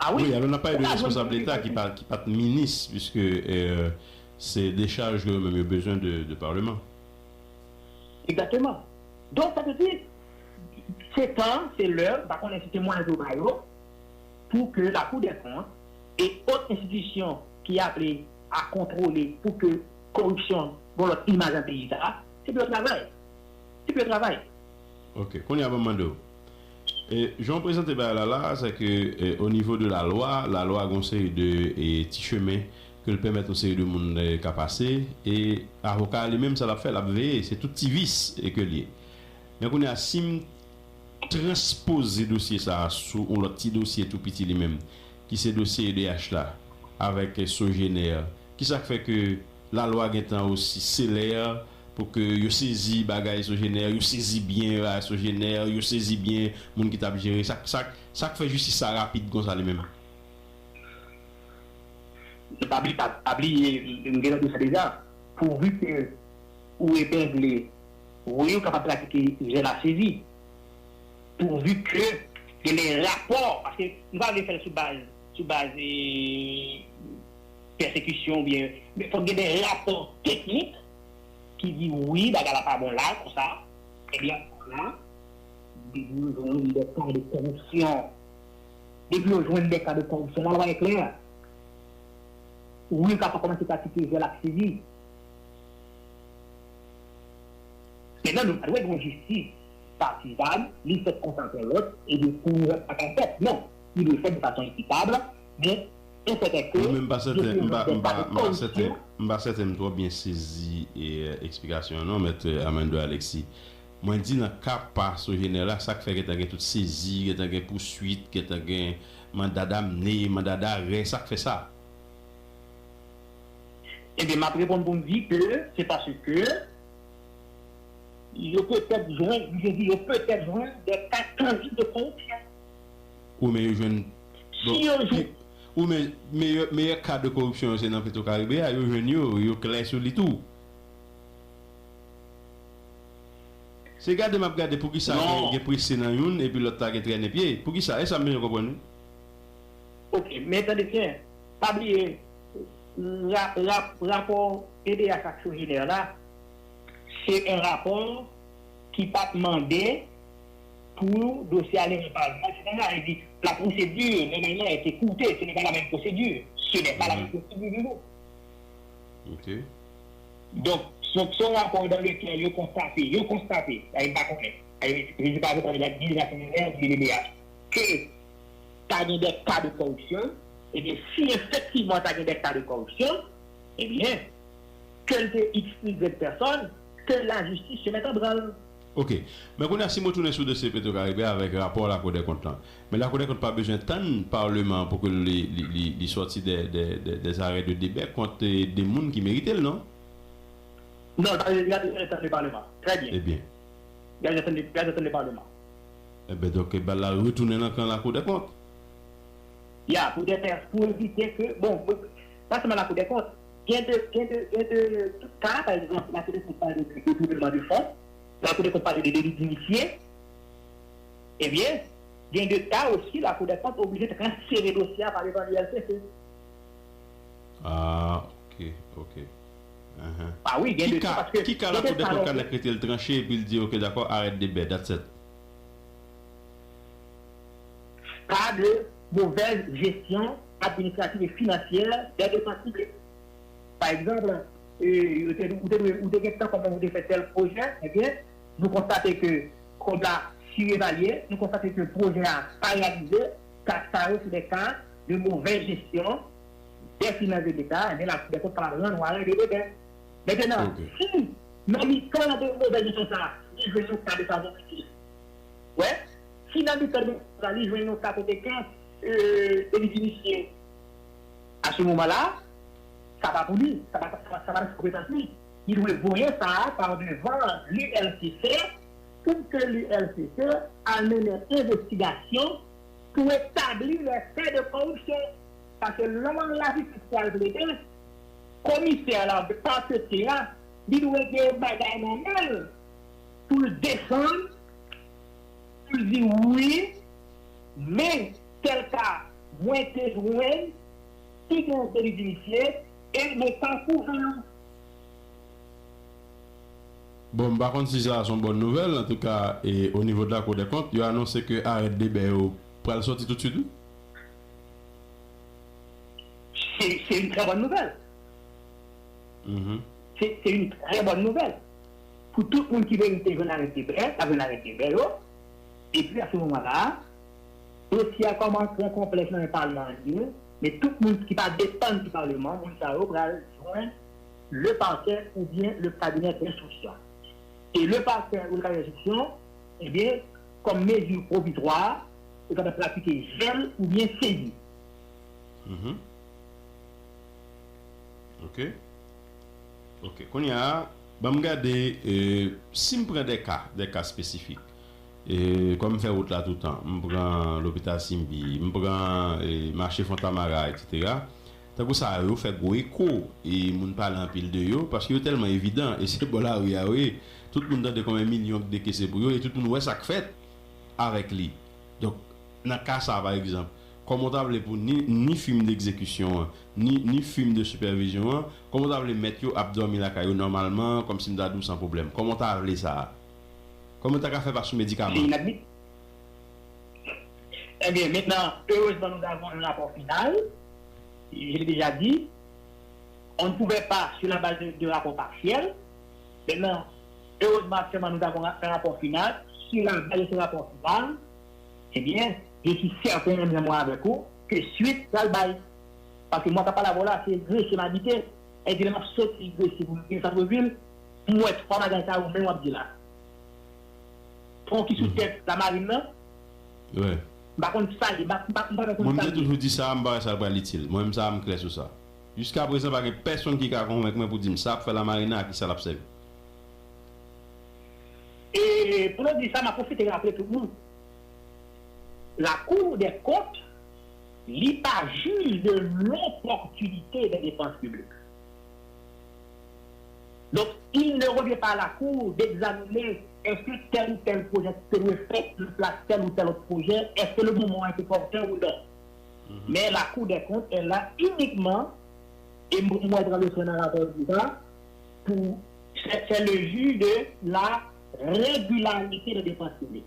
Ah wi. Wi, alò n ap pale de responsab leta ki pa, ki pa t minis, puiske, euh, se dechaj ke yo menm yo bezwen de, de Parlement. Exactement. Donk, sa vle di, se tan, se lè, m pa konnen si se mwayen yo ba yo, pou ke la Cour des comptes e ot enstitisyon ki aple a kontwole pou ke koripsyon gon lòt imaj nan peyi sa, se pou yo travay. Se pou yo travay. Ok, kounye a ban m mande w. E, jan w prezante bagay la la, se ke, e, o nivo de lalwa, lalwa gon seri de, e, ti chemen ke l pèmèt yon seri de moun, e, ka pase, e avoka a li menm, sa l ap fè, l ap veye, se tout ti vis, e, ke l ye. Men kounye a, si m transpoze dosye sa a sou yon lòt ti dosye tou piti li menm, ki se dosye E D H la, avèk Sogener. Kisa k fè ke lalwa gentan osi selè pou ke yo sezi bagay Sogener, yo sezi byen a Sogener, yo sezi byen moun ki t ap jere? Sa, sa, sa k fè jistis sa rapid konsa li menm? Pa bli-, pa, pa bliye, m gen nan dosye deja. Pouvi ke ou epengle, wi, ou kapab pratike zèl a sezi. Pouvi ke gen de rapò, paske nou pa vle fè l sou baz, sou baz, e, pèsekisyon oubyen, men fòk gen de rapò teknik ki di wi, bagay la pa bon la, konsa, ebyen, la, depi yo jwenn de ka de koripsyon, depi yo jwenn de ka de koripsyon, lalwa e klè. Wi, ou kapab kòmanse pratike zèl ak sezi. Mentnan, nou pa dwe gen yon jistis patizàn, li fèt konsa, fè lòt, epi pou yon lòt pa ka fèt. Non, li dwe fèt de fason ekitab, men e sèten ke... Mwen menm m pa sèten, m pa, m pa, m pa sèten, m pa sèten m twò byen sezi e, e, eksplikasyon an non, Mèt, e, Armando Alexis. Mwen di nan ka pa Sogener la, sa k fè gentan gen tout sezi, gentan gen pouswit, gentan gen manda damne, manda darè, sa k fè sa? Ebyen, m ap reponn pou m di ke se paske yo petèt jwenn, m te di yo petèt jwenn de ka tanjib de koripsyon. Ou men yo jwenn, bon, si yo jwenn, ou men meyè, meyè ka de koripsyon yo se nan Petro Caribe a, yo jwenn yo, yo klè sou li tou. Te gade m ap gade poukisa gen, gen prese nan youn epi lòt la gen trennen pye. Poukisa? E sa m bezwen konprann wi. Ok, men tande byen, pa bliye, ra, ra, rapò E D H ak Sogener la, se yon rapò ki pa t mande pou dosye a leve nan palman, se konsa, e di, la procédure normalement est écoutée, ce n'est pas la même procédure, ce n'est pas la même procédure du tout. Ok. Donk, se yon rapò dans lequel yo konstate, yo konstate, sa yo pa konnen, sa yo, je ne sais pas, je ne sais pas, ke ta gen de ka de koripsyon, ebyen, si efektivman ta gen de ka de koripsyon, ebyen, ke l te X, Y pèsòn, ke lajistis se mèt an branl. Ok. Men kounye a, si mwen tounen sou dosye Petro Caribe avèk rapò Lakou dè Kont lan, men Lakou dè Kont pa bezwen tann Palman an pou ke li, li, li, li sòti de, de, de, des arrêts de débet kont de moun ki merite l, non? Non, l pa bezwen tann le Palman. Trè byen. Ebyen. Li pa bezwen tann le Palman. Ebyen, donk, bal la retounen nan kan Lakou dè Kont. Ya, pou de pè, pou evite ke, bon, pa sèlman Lakou dè Kont, gen de, gen de, gen de, tout ka, pa egzanp, Lakou dè Kont pale de detounèman de fon, Lakou dè Kont pale de deli dinisye, ebyen, gen de ka osi, Lakou dè Kont oblije transfere dosye a pa devan l'U L C C. Ah, ok, ok. Ah wi, gen de ka, paske ki ka Lakou dè Kont ka nèk rete l tranche epi l di, ok, dakò, arrêt de bè, that's it. Ka de movèz jesyon administrativ e finansyè dè depans piblik. Pa egzanp, ou te, ou te, ou te gen tan kòman ou te fè tèl pwojè, ebyen, nou konstate ke kòb la sirevalye, nou konstate ke pwojè a pa reyalize, ka sa yo se de ka de movèz jesyon dè finans de Leta, ebyen, Lakou dè Kont kapab rann ou arrêt de débet. Mentenan, si nan mitan de movèz jesyon sa a, li jwenn yon ka de favoritism, wè, si nan mitan de movèz jesyon sa a, li jwenn yon ka kote ke, euh, deli dinisye, à ce moment-là, sa pa pou li, sa pa, sa pa, sa pa nan konpetans li. Li dwe voye sa a pa devan l'U L C C pou ke l'U L C C al mennen envestigasyon pou etabli les faits de corruption. Paske lè lajistis pral plede, komisè la, pa se te a, li dwe gen bagay nan men l pou l desann, pou l di wi, men tèl ka, mwen te jwenn, ki gen deli dinisye, e mwen pa pwouve l. Bon, m pa konn si sa se yon bòn nouvèl, antouka, e, o nivo de Lakou dè Kont, yo anonse ke arèt debè yo pral sòti toutswit, wi. Se, se yon trè bòn nouvèl. Se, se yon trè bòn nouvèl. Pou tout moun ki merite jwenn arèt debè, y ap jwenn arèt debè yo. Epi, a se moman la, dosye a kòman pran konplèks nan men palman an, men tout moun ki pa depann di palman, moun sa yo pral jwenn le parquet oubyen le cabinet d'instruction. E le parquet ou le cabinet d'instruction, ebyen, kòm mezi pwovizwa, ou kapab pratike jèl oubyen sezi. Ok. Ok. Kounye a, ban m gade, e, si m pran de ka, de ka espesifik. E, kòm m fè wout la toutan, m pran lopital Simbi, m pran, e, mache Fontamara, etsetera. Tankou sa yo fè gwo eko, e moun pale anpil de yo, paske yo tèlman evidan, e se bò lari a yo ye. Tout moun tande konbyen milyon ki dekese pou yo, e tout moun wè sa k fèt avèk li. Donk, nan ka sa a, pa egzanp, kòman w ta vle pou ni, ni fim degzekisyon an, ni, ni fim de sipèvizyon an, kòman w ta vle mèt yo ap dòmi lakay yo nòmalman, kòmsi m ta di w san pwoblèm? Kòman w ta vle sa a? Kòman w ta ka fè pa sou medikaman? Eh bien, maintenant, heureusement, nous avons un rapport final. Je l'ai déjà dit, on ne pouvait pas, sur la base de, de rapports partiels. Maintenant, heureusement, actuellement, nous avons un rapport final. Sur la base de ce rapport final, eh bien, je suis certain, menm jan mwen avèk ou, ke swit pral bay. Paske mwen k ap pale avè w la, se Gresye m abite. E di lè m ap soti Gresye pou m vin Santvil, m wè twa bagay sa yo menm w ap di la. Pon ki sou tèt Lamarin nan, m pa konn sa l ye, m pa, m pa, m pa konn sa l ye. Mwen, m te toujou di sa, m pa wè sa l pral itil. Mwen menm sa a, m klè sou sa. Jiskaprezan, pa gen pèsonn ki ka konvenk mwen pou di m sa ap fè Lamarin nan, a kisa l ap sèvi. E pou nou di sa, m ap pwofite raple tout moun, Lakou dè Kont, li pa jij de l'opportunité des dépenses publiques. Donc, il ne revient pas à la Cour d'examiner est-ce que tel ou tel projet te dwe fèt nan plas tel ou tel autre projet, est-ce que le moment était opportun ou non? Mais la Cour des comptes est là uniquement, et moi je le serai dans la vie, pour c'est le juge de la régularité des dépenses publiques.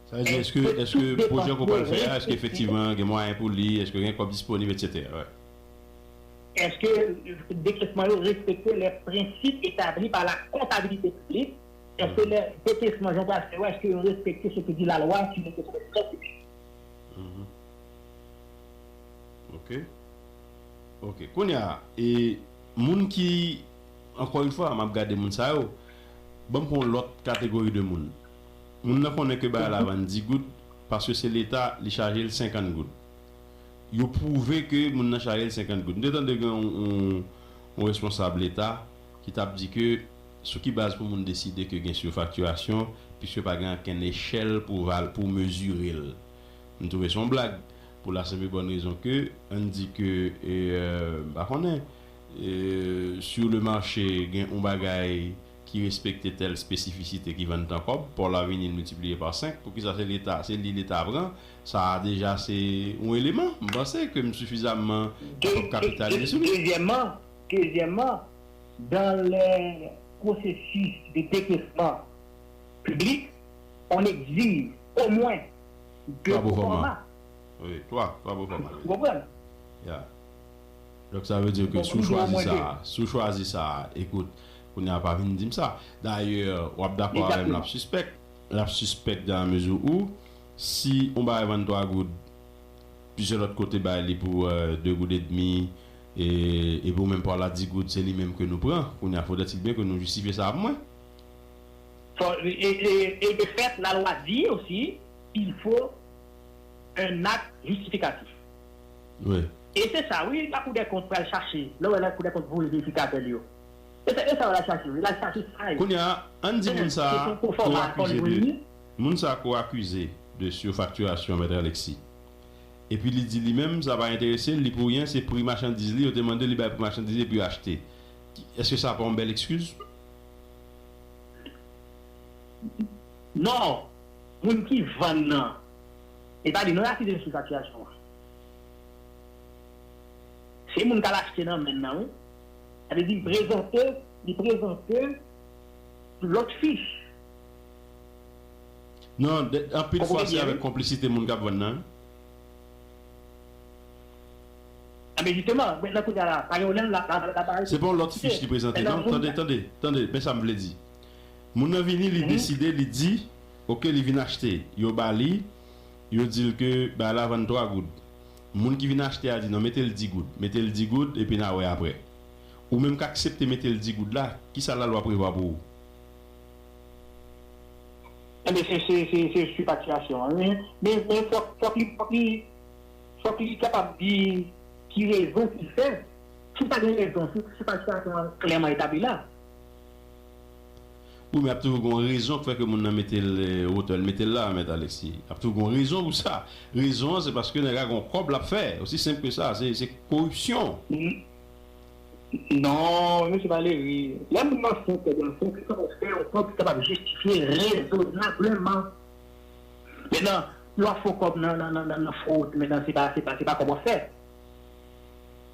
Sa vle di, èske, èske pwojè ke w pral fè a, èske efektivman gen mwayen pou li, èske gen kòb disponib, etsetera. Est-ce que décaissement respekte les principes établis par la comptabilité publique? Est-ce que les décaissements, Jean-Pascal, est-ce que vous respectez ce que dit la loi sur les décaissements? Ok. Ok. Kounye a, e moun ki, encore une fois, m ap gade moun sa yo, ban m pran yon lòt kategori de moun. Moun nan konnen ke bagay la vann dis goud, paske se Leta, li chaje l senkant goud. Yo pwouve ke moun nan chaje l senkant goud. M te tande gen yon, yon, yon responsab Leta ki t ap di ke sou ki baz pou moun deside ke gen sifaktirasyon, piske pa gen okenn echèl pou, pou mezire l. M twouve se yon blag, pou la senp e bòn rezon ke, ann di ke, e, m pa konnen, e, sur le marché, gen yon bagay ki respekte tèl espesifisite ki vann tan kòb, pò la vini l miltipliye pa senk, poukisa se Leta, se li Leta pran, sa a deja se yon eleman, m panse ke m sifizamman kapab kapitalize sou li. Dezyèmman, dezyèmman, dans les processus de décaissement public, on exige au moins deux proforma. Wi, twa, twa proforma. Ou konprann? Ya. Donk sa vle di ke si w chwazi sa, si w chwazi sa, ekout, kounye a pa vin di m sa. Dayè, w ap dakò avè m, l ap sispèk. L ap sispèk dans la mesure où, si yon bagay vann twa goud, plizyè lòt kote bay li pou, euh, de goud edmi, e, epi ou menm pa w la dis goud, se li menm ke nou pran. Kounye a, faudrait-il bien ke nou jistifye sa ap mwen. Fò, e, e, e, e de fèt, la lwa di osi, il faut un acte justificatif. Wi. E se sa, wi, la Cour des comptes pral chache. Lè w wè la Cour des comptes voye verifikatè l yo. E sa, e sa w al chache, wi. L al chache sa yo. Kounye a, ann di moun sa a ke w akize de, moun sa a ke w akize de sifaktirasyon, Mèt Alexis. Epi li di li menm, sa pa enterese l, li pou ryen, se pri machandiz li, yo te mande li bay pri machandiz li epi yo achte. Èske sa pa yon bèl ekskiz? Non, moun ki vann nan, e pa li non y akize sou sifaktirasyon an. Se moun k al achte nan men l nan, wi. Sa vle di, li prezante, li prezante lòt fich. Non, anpil fwa se avèk konplisite moun k ap vann nan. Enben jisteman, mentnan kounye a la, pa gen yon lè la, la, la, la, Se pa yon lòt fich li prezante, non? Tande, tande, tande, men sa m vle di. Moun nan vini, li deside, li di, oke, li vin achte. Yo ba li, yo di l ke bagay la vann twa goud. Moun ki vin achte a di, non, mete l dis goud. Mete l dis goud, epi n a wè apre. Ou menm k aksepte mete l dis goud la, kisa lalwa prevwa pou ou? Enben, se, se, se, se sifaktirasyon an, wi. Men, men fòk, fòk li, fòk li, fòk li kapab di ki rezon ki fè. Si pa gen rezon, si, si pa sitiyasyon an klèman etabli la. Wi, men ap toujou gen yon rezon k fè ke moun nan mete l, e, wotè l mete l la, Mèt Alexis. Ap toujou gen yon rezon pou sa. Rezon an, se paske nèg la gen yon kòb l ap fè. Osi senp ke sa. Se, se koripsyon. Non, mesye Valéry, lè moun nan fè yon kòb, l ap fè yon kòb ki kapab fè, yon kòb ki kapab jistifye rezonableman. Mentnan, lè w ap fè yon kòb nan, nan, nan, nan, nan fwot, mentnan, se pa, se pa, se pa kòb w ap fè.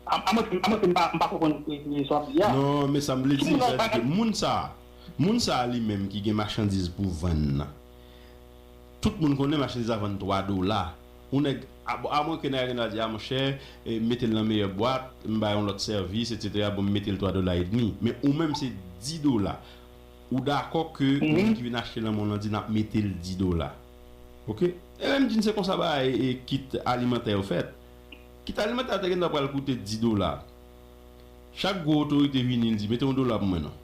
A, amwen ke, amwen ke m pa, m pa konprann sa w ap di a. Non, men sa m vle di, se ke moun sa, moun sa li menm ki gen machandiz pou vann nan. Tout moun konnen machandiz la vann twa dola. Yon nèg, a, bon, amwen ke nèg la di, a, monchè, e, mete l nan meyè bwat, m bay yon lòt sèvis, etsetera, bon, m mete l twa dola edmi. Men ou menm, se dis dola. Ou dakò ke moun ki vin achte nan men w lan di, n ap mete l dis dola. Oke? E menm di n se konsa bagay, e, kit alimantè yo fèt. Kit alimantè a te gentan pral koute dis dola. Chak gwo otorite vini, l di, mete yon dola pou mwen non.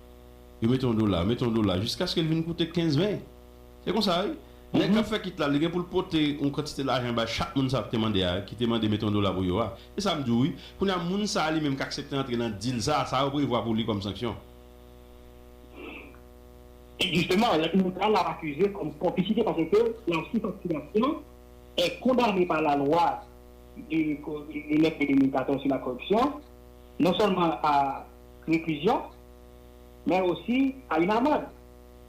Yo mete yon dola, mete yon dola, jiskaske l vin koute kenz, ven. Se konsa, wi. Nèg k ap fè kit la, li gen pou l pote yon kantite lajan bay chak moun sa a ki te mande a, ki te mande mete yon dola pou yo a. Se sa m di w, wi. Kounye a, moun sa a li menm k aksepte antre nan dil sa a, sa yo prevwa pou li kòm sanksyon? E jisteman, lè nou ta l ap akize kòm konplisite paske la sifaktirasyon est condamnée par la loi du, du neuf mai deux mille quatorze sur la corruption, non seulement à réclusion, mais aussi à une amende.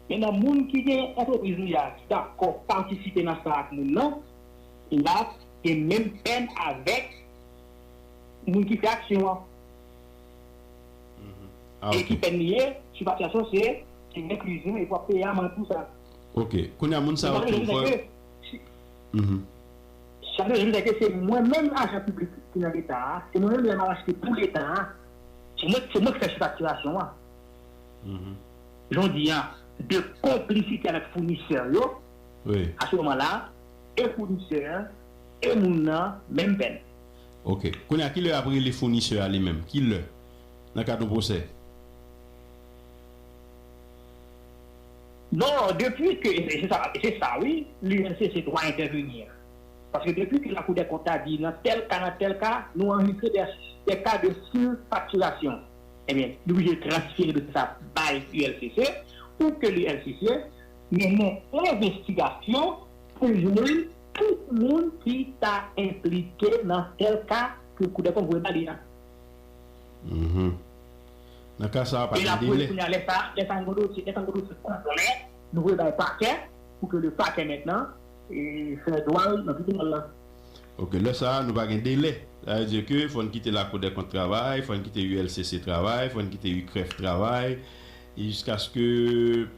Mentnan, moun ki gen antrepriz li a, ki dakò patisipe nan sa ak moun nan, l ap gen menm pèn avèk moun ki fè aksyon an. Ah, E ok. ki pèn li ye, sou patisipasyon, se, se lenklizyon, e pou ap peye amann pou sa. Ok. Kounye a, moun sa yo tou, fò. Sa vle di ke, si- Mhm. Sa vle di ke se mwen menm ajan piblik ki nan Leta a, se mwen menm lè m al achte pou Leta a, se mwen, se mwen ki fè sou faktirasyon an. Mhm. Jan w di a, de konplisite avèk founisè yo, Wi. a se moman la, e founisè, e moun nan, menm pèn. Ok. Kounye a, ki lè y ap rele founisè a li menm? Ki lè? Nan kad yon pwosè? Non, depi ke, e se sa, e se sa wi, l'U L C C dwa entèveni. Paske depi ke Lakou dè Kont la di nan tèl ka, nan tèl ka, nou anrejistre de, de ka de sifaktirasyon, ebyen, li oblije transfere dosye sa bay U L C C, pou ke l'U L C C mennen envestigasyon pou jwenn tout moun ki ta enplike nan tèl ka ke Kou dè Kont voye ba li a. Mhm. Nan ka sa a, pa E l gen ap voye delè. Kounye a, lè sa, lè sa n gon dosye, lè sa n gon dosye konplè, nou voye bay pakè, pou ke le pakè mentnan e, fè dwa l nan tribinal la. Ok, lè sa a, nou pa gen delè. Sa vle di ke fò n kite Lakou dè Kont travay, fò n kite U L C C travay, fò n kite U C R E F travay, e jiskaske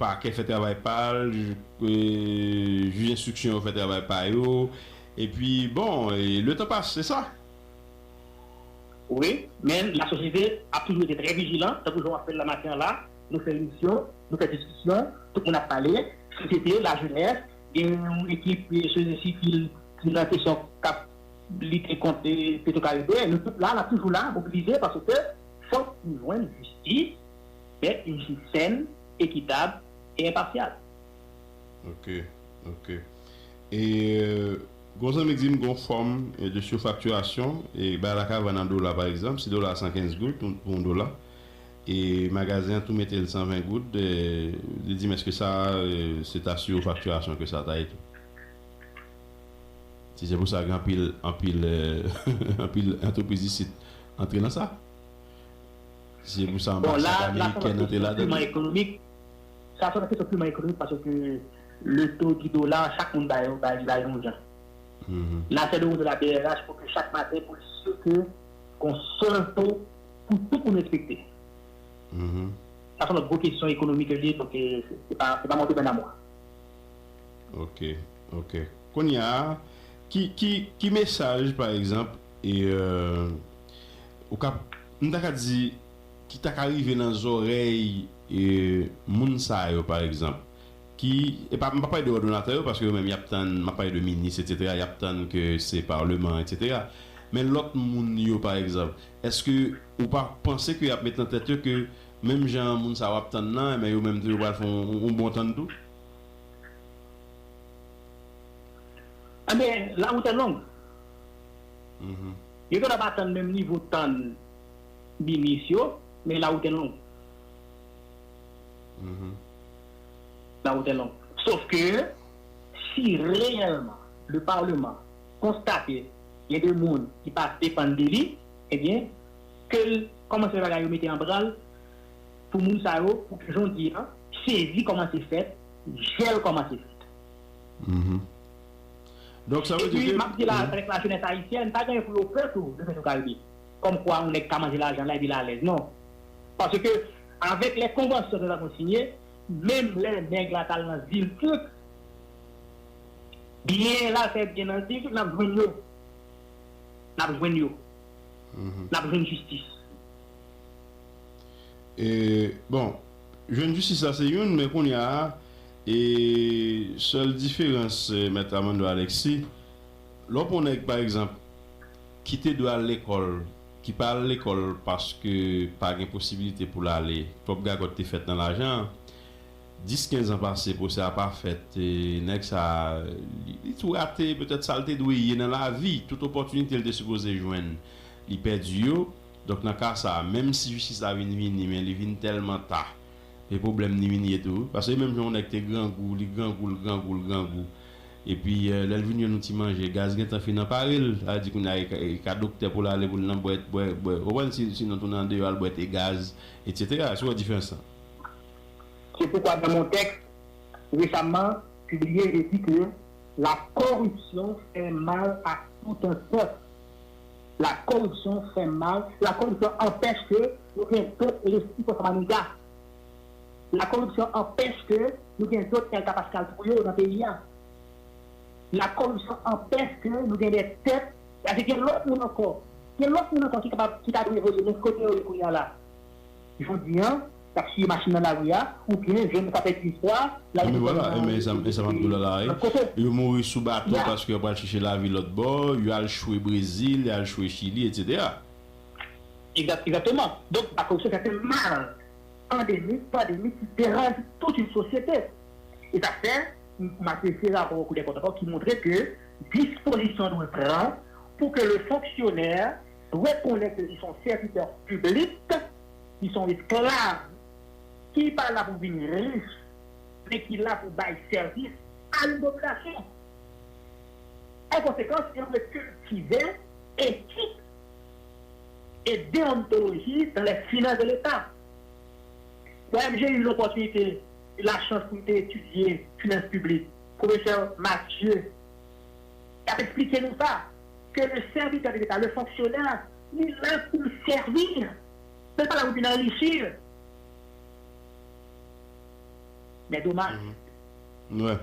pakè fè travay pa l, jij, e, jij enstriksyon yo fè travay pa yo, epi, bon, e, letan pase, se sa. Wi, men lasosyete ap toujou rete trè vijilan, tankou jan w ap fè l la maten an la, nou fè emisyon, nou fè diskisyon, tout moun ap pale, sosyete, lajenès, gen yon ekip, e, sosyete sivil ki nan kesyon k ap lite kont, e, Petwokaribe, nou tout la, n ap toujou la, mobilize, paske fòk nou jwenn jistis, men yon jistis sèn, ekitab e enpasyal. Ok, ok. E, euh, gon zanmi di m gon fòm, e, de sifaktirasyon, e, bay la ka vann an dola, pa egzanp, si dola a san kenz goud, pou, pou yon dola, e magazen an tou mete l san ven goud, e, li di m èske sa, e, se ta sifaktirasyon ke sa ta ye tou. Si se pou sa, gen anpil, anpil, e, anpil antrepriz isit antre nan sa. Si se pou sa, Bon, anbasad la, la, sa amerikèn se antre yon ladan. Piman ekonomik. Sa se yon kesyon piman ekonomik paske le taux du dollar, chak moun bay, bay, bay yon jan. Mhm. N a fè de wout la B R H pou ke chak maten, pou l si ke gon sèl taux pou tout moun respekte. Mhm. Sa se yon lòt gwo kesyon ekonomik li ye, donk, e, se, se pa, se pa monte bannamwa. Ok, ok. Kounye a, ki, ki, ki mesaj, pa egzanp, e, euh, ou ka, m ta ka di, ki ta ka rive nan zòrèy, e, moun sa yo, pa egzanp, ki, e pa, m pa pale de òdonatè yo, paske yo menm, y ap tann, m ap pale de minis, etsetera, y ap tann ke se paleman, etsetera. Men lòt moun yo, pa egzanp, èske ou pa panse ke y ap met nan tèt yo ke menm jan moun sa yo ap tann nan, men yo menm tou, yo pral fè yon, yon bon tann tou? Enben, la route est longue. Mhm. Yo gentan pa tann menm nivo tann minis yo, men la route est longue. Mhm. La route est longue. Sof ke, si reyèlman le Parlement konstate gen de moun ki pa depann de li, ebyen, ke l kòmanse bagay yo mete an branl pou moun sa yo, pou ke jan w di a, sezi kòmanse fèt, jèl kòmanse fèt. Mhm. Donk, sa vle di Epi, ke m ap di la, avèk la jenès ayisyèn, pa gen pou yo pè tou de Petwokaribe. Kòmkwa yon nèg ka manje lajan la epi l alèz. Non. Paske, avèk lè konvansyon ke nou ta konn sinye, menm lè nèg la t al nan zil Tik, byen la fè byen nan zil Tik, n ap jwenn yo. N ap jwenn yo. Mhm. N ap jwenn jistis. E, bon, jwenn jistis la se youn, men kounye a, e, sèl diferans, e, Mèt Armando Alexis, lè w pran nèg, pa egzanp, ki te dwe al lekòl, ki pa al lekòl paske pa gen posibilite pou l ale, twòp gagòt te fèt nan lajan, dis kenz an pase, pwosè a pa fèt, e, nèg sa, li, li tou rate, petèt sa l te dwe ye nan lavi, tout opòtinite l te sipoze jwenn, li pèdi yo. Donk, nan ka sa a, menm si jistis la vin vini, men li vin tèlman ta, e pwoblèm ni vin ye tou. Paske menm jan yon nèg te grangou, li grangou, l grangou, l grangou. Epi, e, lè l vin jwenn yon ti manje, gaz gentan fin anpare l. Sa vle di kounye a, e ka, e ka doktè pou l ale, pou l nan bwèt, bwè, bwè. Ou konprann, si, sinon tounen andeyò, al bwèt e gaz, etsetera. Èske w wè diferans lan? Se poukwa nan mon tèks, récemment publié et dit que la corruption fait mal à tout un peuple. La corruption fait mal. La corruption empêche que nous ayons d'autres récits pour Samaniga. La corruption empêche que nous ayons d'autres L K Pascal Trouillot dans le pays. La corruption empêche que nous ayons des têtes. Parce que l'autre monde encore, il y a l'autre monde encore qui est capable, qui t'a évolué, mais côté où il y a là. Jodi a, y ap siye machin nan lari a, oubyen jèn sa pèdi espwa, l al... Men vwala, men sa, men sa m ap di w la la, wi. Yo mouri sou bato paske yo pral chèche lavi lòt bò, yo al chwe Brezil, yo al chwe Chili, etsetera. Egzakteman. Donk, la koripsyon se yon mal andemik, pandemik ki deranj tout yon sosyete. E sa fè, m apresye rapò Kou dè kont ankò ki montre ke dispozisyon dwe pran pou ke le fonctionnaire reconnaît que ils sont serviteurs publics, ils sont esclaves, ki pa la pou vin rich, men ki la pou bay sèvis a yon popilasyon. An konsekans, yo dwe kiltive etik e deontoloji dans les finances de l'État. Mwen menm, j'ai eu l'opportunité, la chance pou m te etidye finans piblik. Pwofesè Mathieu, y ap eksplike nou sa, ke le serviteur de l'État, le fonctionnaire, li la pou l sèvi. Se pa la pou vin anrichi. Men domaj. Mhm. Wè.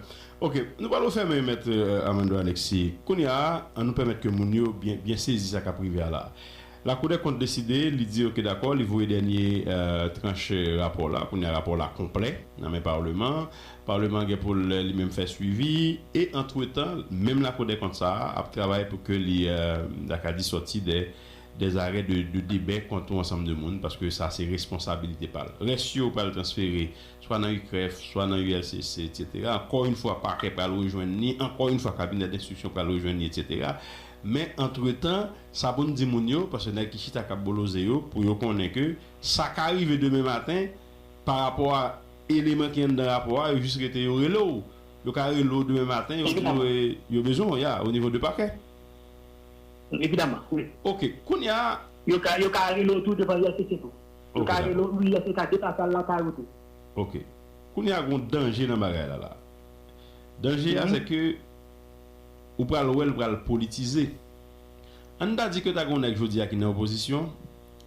Ok, nou pral fèmen, Mèt, euh, Armando Alexis. Kounye a, an nou pèmèt ke moun yo byen, byen sezi sa k ap rive a la. Lakou dè kont deside, li di, ok, dakò, li voye dènye, euh, tranch, euh, rapò la. Kounye a, rapò la konplè nan men Palman an. Palman an gen pou l li menm fè swivi. E, antretan, menm Lakou dè kont sa a ap travay pou ke li, euh, dakadi sòti dè dèzarè de, de debè kont yon ansanm de moun, paske sa se responsabilite pa l. Rès yo pral transfere swa nan UCREF, swa nan ULCC, etsetera. Ankò yon fwa, pakè pral rejwenn li, ankò yon fwa, kabinè denstriksyon pral rejwenn li, etsetera. Men, antretan, sa pou n di moun yo, paske nèg ki chita k ap boloze yo, pou yo konnen ke sa ka rive demen maten, pa rapò a eleman ki anndan rapò a, yo jis rete yo rele w. Yo ka rele w demen maten, yo di w, eh, yo bezwen w, ya, o nivo de pakè. Evidaman, wi. Ok, kounye a. Yo ka, yo ka rele w tou devan ULCC tou. Yo ka rele w, ULCC ka deplase al lakay ou tou. Ok. Kounye a, gon danje nan bagay la la. Danje a, se ke ou pral wè l pral politize. Ann ta di ke ta gon nèg jodi a ki nan opozisyon,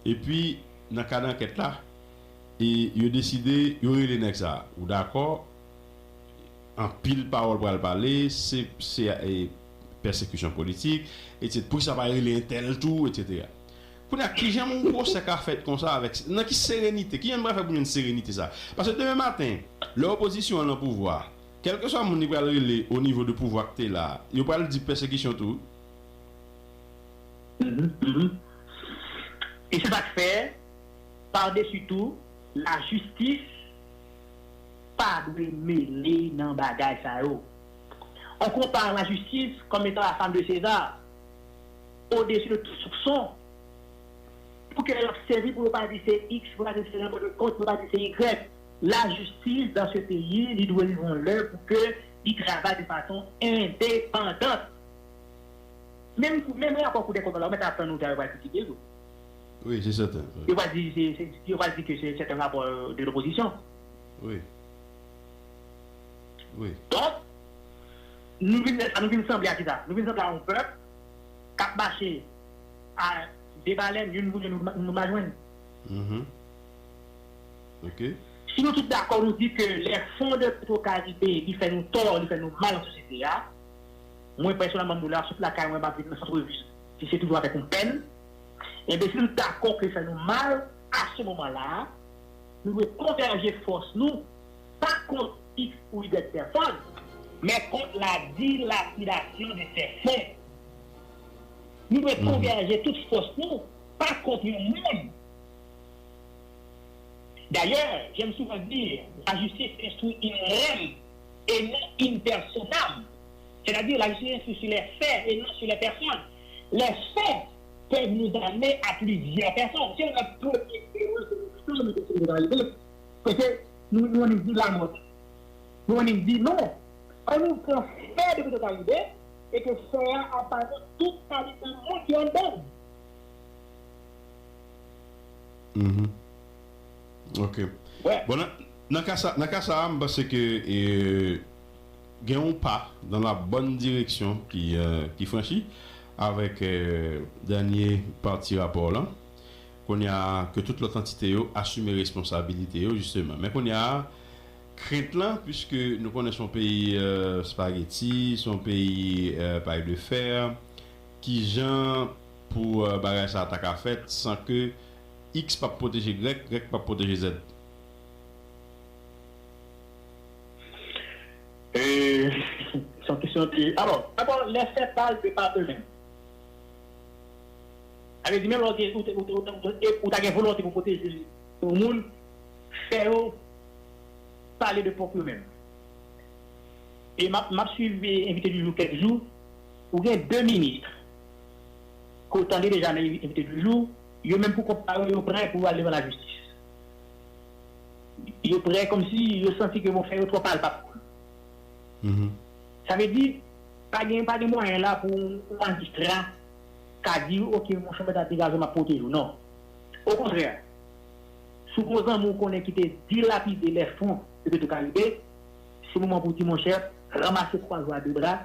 epi nan kad ankèt la, e yo deside, yo rele nèg sa a. Ou dakò, anpil pawòl pral pale, se, se, e, pèsekisyon politik, etsetera. Poukisa pa rele entèl tou, etsetera. Kounye a, kijan yon pwosè ka fèt konsa avèk, nan ki serenite, kijan nou pral fè pou jwenn serenite sa? Paske demen maten, lè opozisyon an nan pouvwa, kèlkeswa moun li pral rele o nivo de pouvwa k te la, yo pral di pèsekisyon tou. Mhm, mhm. E se sa k fè, padesi tou, lajistis pa dwe mele nan bagay sa yo. On compare la justice comme étant la femme de César, au-dessus de tout soupçon, pou ke l ap sèvi pou yo pa di se X, pou yo pa di se Jean-Claude Leconte, pou yo pa di se Y. Lajistis dan se peyi, li dwe rive yon lè pou ke li travay de fason endepandan. Menm, menm rapò Kou dè kont la, ou mèt ap tann ou ta yo pral kritike l tou. Wi, se sèten. Yo pral di, se, se, yo pral di ke se, se yon rapò de lopozisyon. Wi. Wi. Donk, nou vin, nou vin sanble a kisa? Nou vin sanble a yon pèp k ap mache a de balèn, youn pou youn, nou, nou pa jwenn. Mhm. Ok. Si nou tout dakò, nou di ke les fonds de Petro-Caribe, li fè nou tò, li fè nou mal nan sosyete a, mwen, pèsonèlman, m di w la, sot lakay mwen, m ap viv nan sant vil, si se toujou avèk yon pèn, enben, si nou dakò ke li fè nou mal, a se moman la, nou dwe konvèje fòs nou, pa kont X ou Y pèsòn, men kont la dilapidasyon de ses fonds. Nou dwe konvèje tout fòs nou, pa kont yon moun. D'ailleurs, j'aime souvent dire, la justice instruit in rem et non in personam. C'est-à-dire, la justice instruit sur les faits et non sur les personnes. Les faits peuvent nous amener à plusieurs personnes. Si on a premye erè ke nou fè, nou te sou ralize, se ke nou, nou annik di lamò. Nou annik di non. An nou pran fè de Petro Caribe e ke fè a ap parèt tout kalite moun ki anndan l. Mhm. Ok. Bon, nan, Nan ka sa, nan ka sa a, m panse ke e, gen yon pa dans la bonne direction ki, e, ki franchi avèk e, dènye pati rapò lan. Kounye a, ke tout lòt antite yo asime responsabilite yo, jisteman. Men kounye a, krent lan, piske nou konnen se yon peyi e, spageti, se yon peyi e, pay de fè, kijan pou e, bagay sa a ta ka fèt san ke X p ap pwoteje Y, Y p ap pwoteje Z? E, se yon kesyon ki, alò, dabò, les faits parlent de par eux-mêmes. Sa vle di, menm lè ou te, ou te, ou te, ou te, ou ta gen volonte pou pwoteje yon moun, fè yo pale de pwòp yo menm. E m ap, m ap swiv envite di jou kèk jou, ou gen de minis ke w tande deja nan envite di jou, yo menm pou kont pa yo, yo prè pou al devan lajistis. Yo prè kòmsi yo santi ke bon fè yo twò palpab pou yo. Sa vle di, pa gen, pa gen mwayen la pou yon majistra ka di, oke, monchè, mwen ta degaje w, m ap pwoteje w. Non. Okontrè, si w gen yon zanmi w konnen ki te dilapide lè fon de Petwokaribe, se moman pou w di, monchè, ranmase kwaz ou a de bra,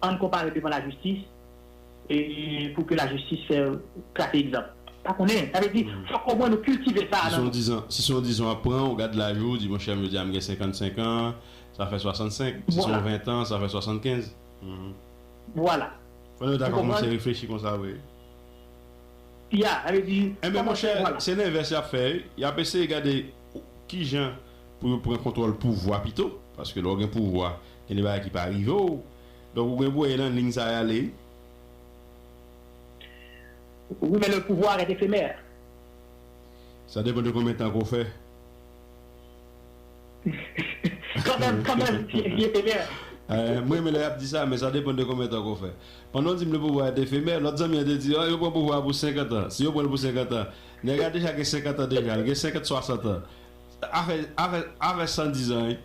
ann konparèt devan lajistis, e pou ke lajistis fè trase egzanp. Pa konnen, sa vle di, fòk omwen nou kiltive sa nan nou. Si se yon dizan w ap pran, ou gad laj ou, ou di, monchè, m jodi a m gen senkannsenk an, sa fè swasannsenk. Si se yon ventan, sa fè swasannkenz. Vwala. Fò nou ta kòmanse reflechi konsa vre. Ya, sa vle di. Enben, monchè, se lenvès y ap fè, wi. Y ap eseye gade kijan pou yo pran kontwòl pouvwa pito. Paske lè w gen pouvwa, gen de bagay ki pa rive w. Donk, ou gen pou wè nan liy sa y ale. Oui, mais le pouvoir est éphémère. Sa depann de konbyen tan ke w fè. Kanmenm, kanmenm, li éphémère. Mwen renmen lè y ap di sa, men sa depann de konbyen tan ke w fè. Pandan w di m le pouvoir est éphémère, lòt zanmi an te di, yo pran pouvwa a pou senkant an. Si yo pran l pou senkant an, nèg la deja gen senkant an deja, li gen senkant, swasant an. Afè, afè, afè san diz an, wi.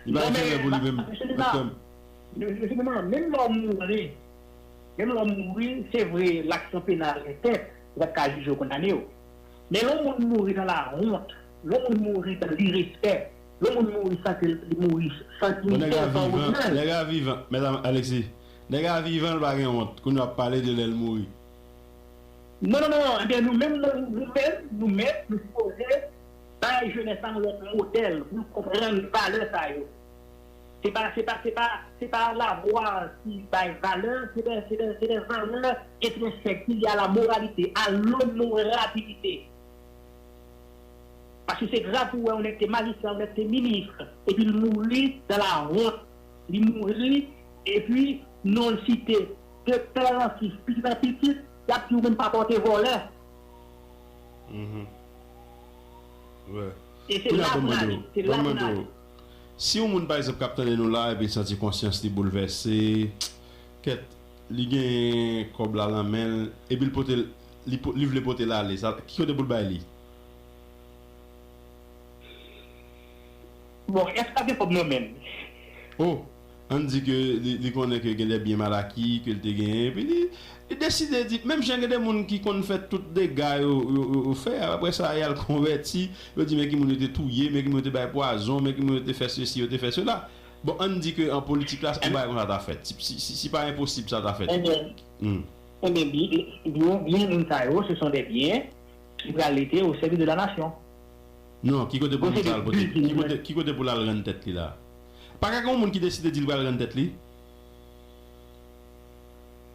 Li pa efemè pou li menm. Menm lè w mouri, menm lè w mouri, se vre, laksyon penal gen tèt, ou pa t ka jije w, kondane w. Men lè yon moun mouri nan lawont, lè yon moun mouri nan lirespè, lè yon moun mouri san ke li mouri san diyite, san onè. Nèg la vivan, mèt Alexis. Nèg la vivan, l pa gen wont. Kounye a w ap pale de lè l mouri. Non, non, non, non. Ebyen, nou menm, nou, nou menm, nou menm, nou sipoze bay jenès la yon lòt modèl pou l konprann valè sa yo. Se pa, se pa, se pa, se pa lavwa ki bay valè, se de, se de, se de valè entrensèk ki lye a la moralité, à l'honorabilité. Paske se grav pou wè yon nèg te majistra, yon nèg te minis, epi l mouri dans la honte. Li mouri, epi non l site de pè an fis, pitit an pitit, y ap di w menm pa pòte vòlè. E se la pou n ale, se la pou n ale. Si yon moun, pa egzanp, k ap tande nou la, epi l santi konsyans li boulvèse, kèt, li gen kòb la nan men l, epi l pote l, li, li vle pote l ale, sa, ki kote pou l bay li? Bon, èske l ap gen kòb nan men l? Oh, ann di ke li, li konnen ke gen de byen mal aki ke l te genyen, epi li, li deside di, menm jan gen de moun ki konn fè tout dega yo, yo, yo, yo fè, apre sa, y al konvèti, yo di men ki moun yo te touye, men ki moun yo te bay pwazon, men ki moun yo te fè sesi, yo te fè sela. Bon, ann di ke an politik la, yon bagay konsa ta fèt. Si, si, si, si pa enposib sa ta fèt. Ebyen, ebyen, byen, byen, byen moun sa yo, se son de byen ki pral rete o sèvis de la nasyon. Non, ki kote pou moun sa al pote, ki kote, ki kote pou l al rann tèt li la? Pa ka gen yon moun ki deside di l pral rann tèt li?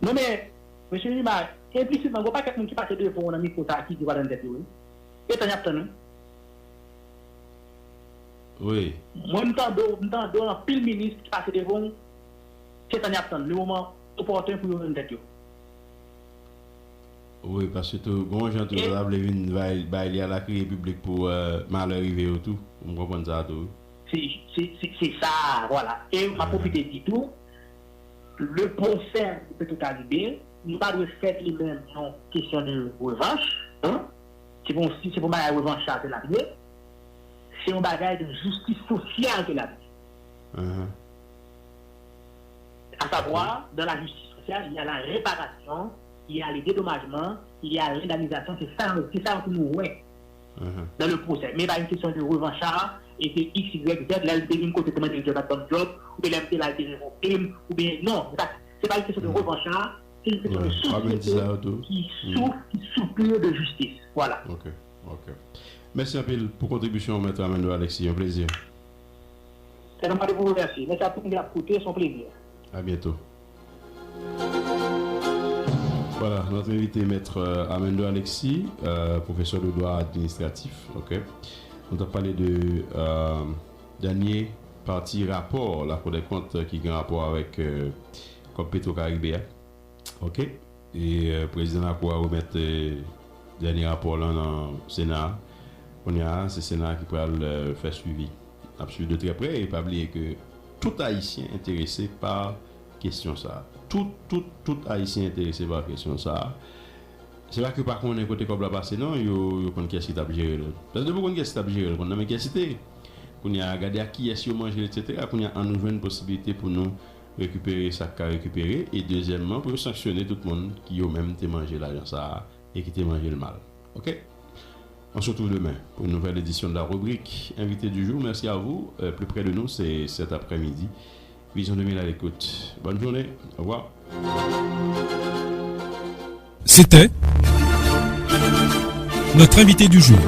Non, men, mesye Nima, enplisitman, gen yon pakèt moun ki pase devan w nan mikwo sa a ki di yo pral rann tèt yo, wi. E tan y ap tann, wi. Wi. Mwen, m tande w, m tande w anpil minis ki pase devan w, se tan y ap tann, le moman opòten pou yo rann tèt yo. Wi, paske tou, gen yon jan tou, yo ta vle vin bay, bay li a la kriye piblik pou, euh, malè rive yo tou. M konprann sa tou, wi. Se, se, se, se sa, vwala. E m ap pwofite di tou, le pwosè de Petro Caribe, nou pa dwe fè li menm yon kesyon de revanch, hein? Se pa yon, se pa yon bagay revanch sa ke l ap ye. Se yon bagay de jistis sosyal ke l ap ye. À savoir, dans la justice sociale, il y a la réparation, il y a le dédommagement, il y a l'indemnisation. Se sa, se sa pou nou wè. dans le procès. Men pa yon kesyon de revanchard, e ke X, Y, Z, lè l te vin kote te mande l djòb, pa t ban m djòb, oubyen lè m te la, l te revoke m, oubyen, non, se pa, se pa yon kesyon de revanchard, se yon kesyon de sosyete ki souf, ki soupire de jistis. Vwala. Ok, ok. Mèsi anpil pou kontribisyon w, Mèt Amendo Alexis. Yon plezi. Sèlman de pou remèsye. Mèsi a tout moun ki ap koute, se yon plezi. A byento. Vwala, nou te envite Mèt Amendo Alexis, euh, pwofesè de dwa administratif, ok. Nou t ap pale de euh, dènye pati rapò Lakou dè Kont ki gen rapò avèk euh, Kòb Petwo Karibe a. Ok. E euh, prezidan lakou a remèt euh, dènye rapò lan nan Sena a. Kounye a, se Sena a ki pral euh, fè swivi. N ap swiv de trè prè e pa bliye ke tout Ayisyen enterese pa kesyon sa a. Tout, tout, tout Ayisyen enterese pa kesyon sa a. Se pa ke yo pa konnen kote kòb la pase non, yo, yo konn kiyès ki t ap jere l. Paske depi w konn kiyès ki t ap jere l, konn nan men kiyès li te ye. Kounye a, gade ak kiyès yo manje l, etsetera. Kounye a, an nou jwenn posiblite pou nou rekipere sa k ka rekipere. E dezyèmman, pou yo sanksyone tout moun ki yo menm te manje lajan sa a e ki te manje l mal. Ok? On se retrouve demain pour une nouvelle édition de la rubrique Invité du jour. Merci à vous. Euh, plus près de nous, c'est cet après-midi. Vision deux mille à l'écoute. Bonne journée. Au revoir. C'était notre invité du jour.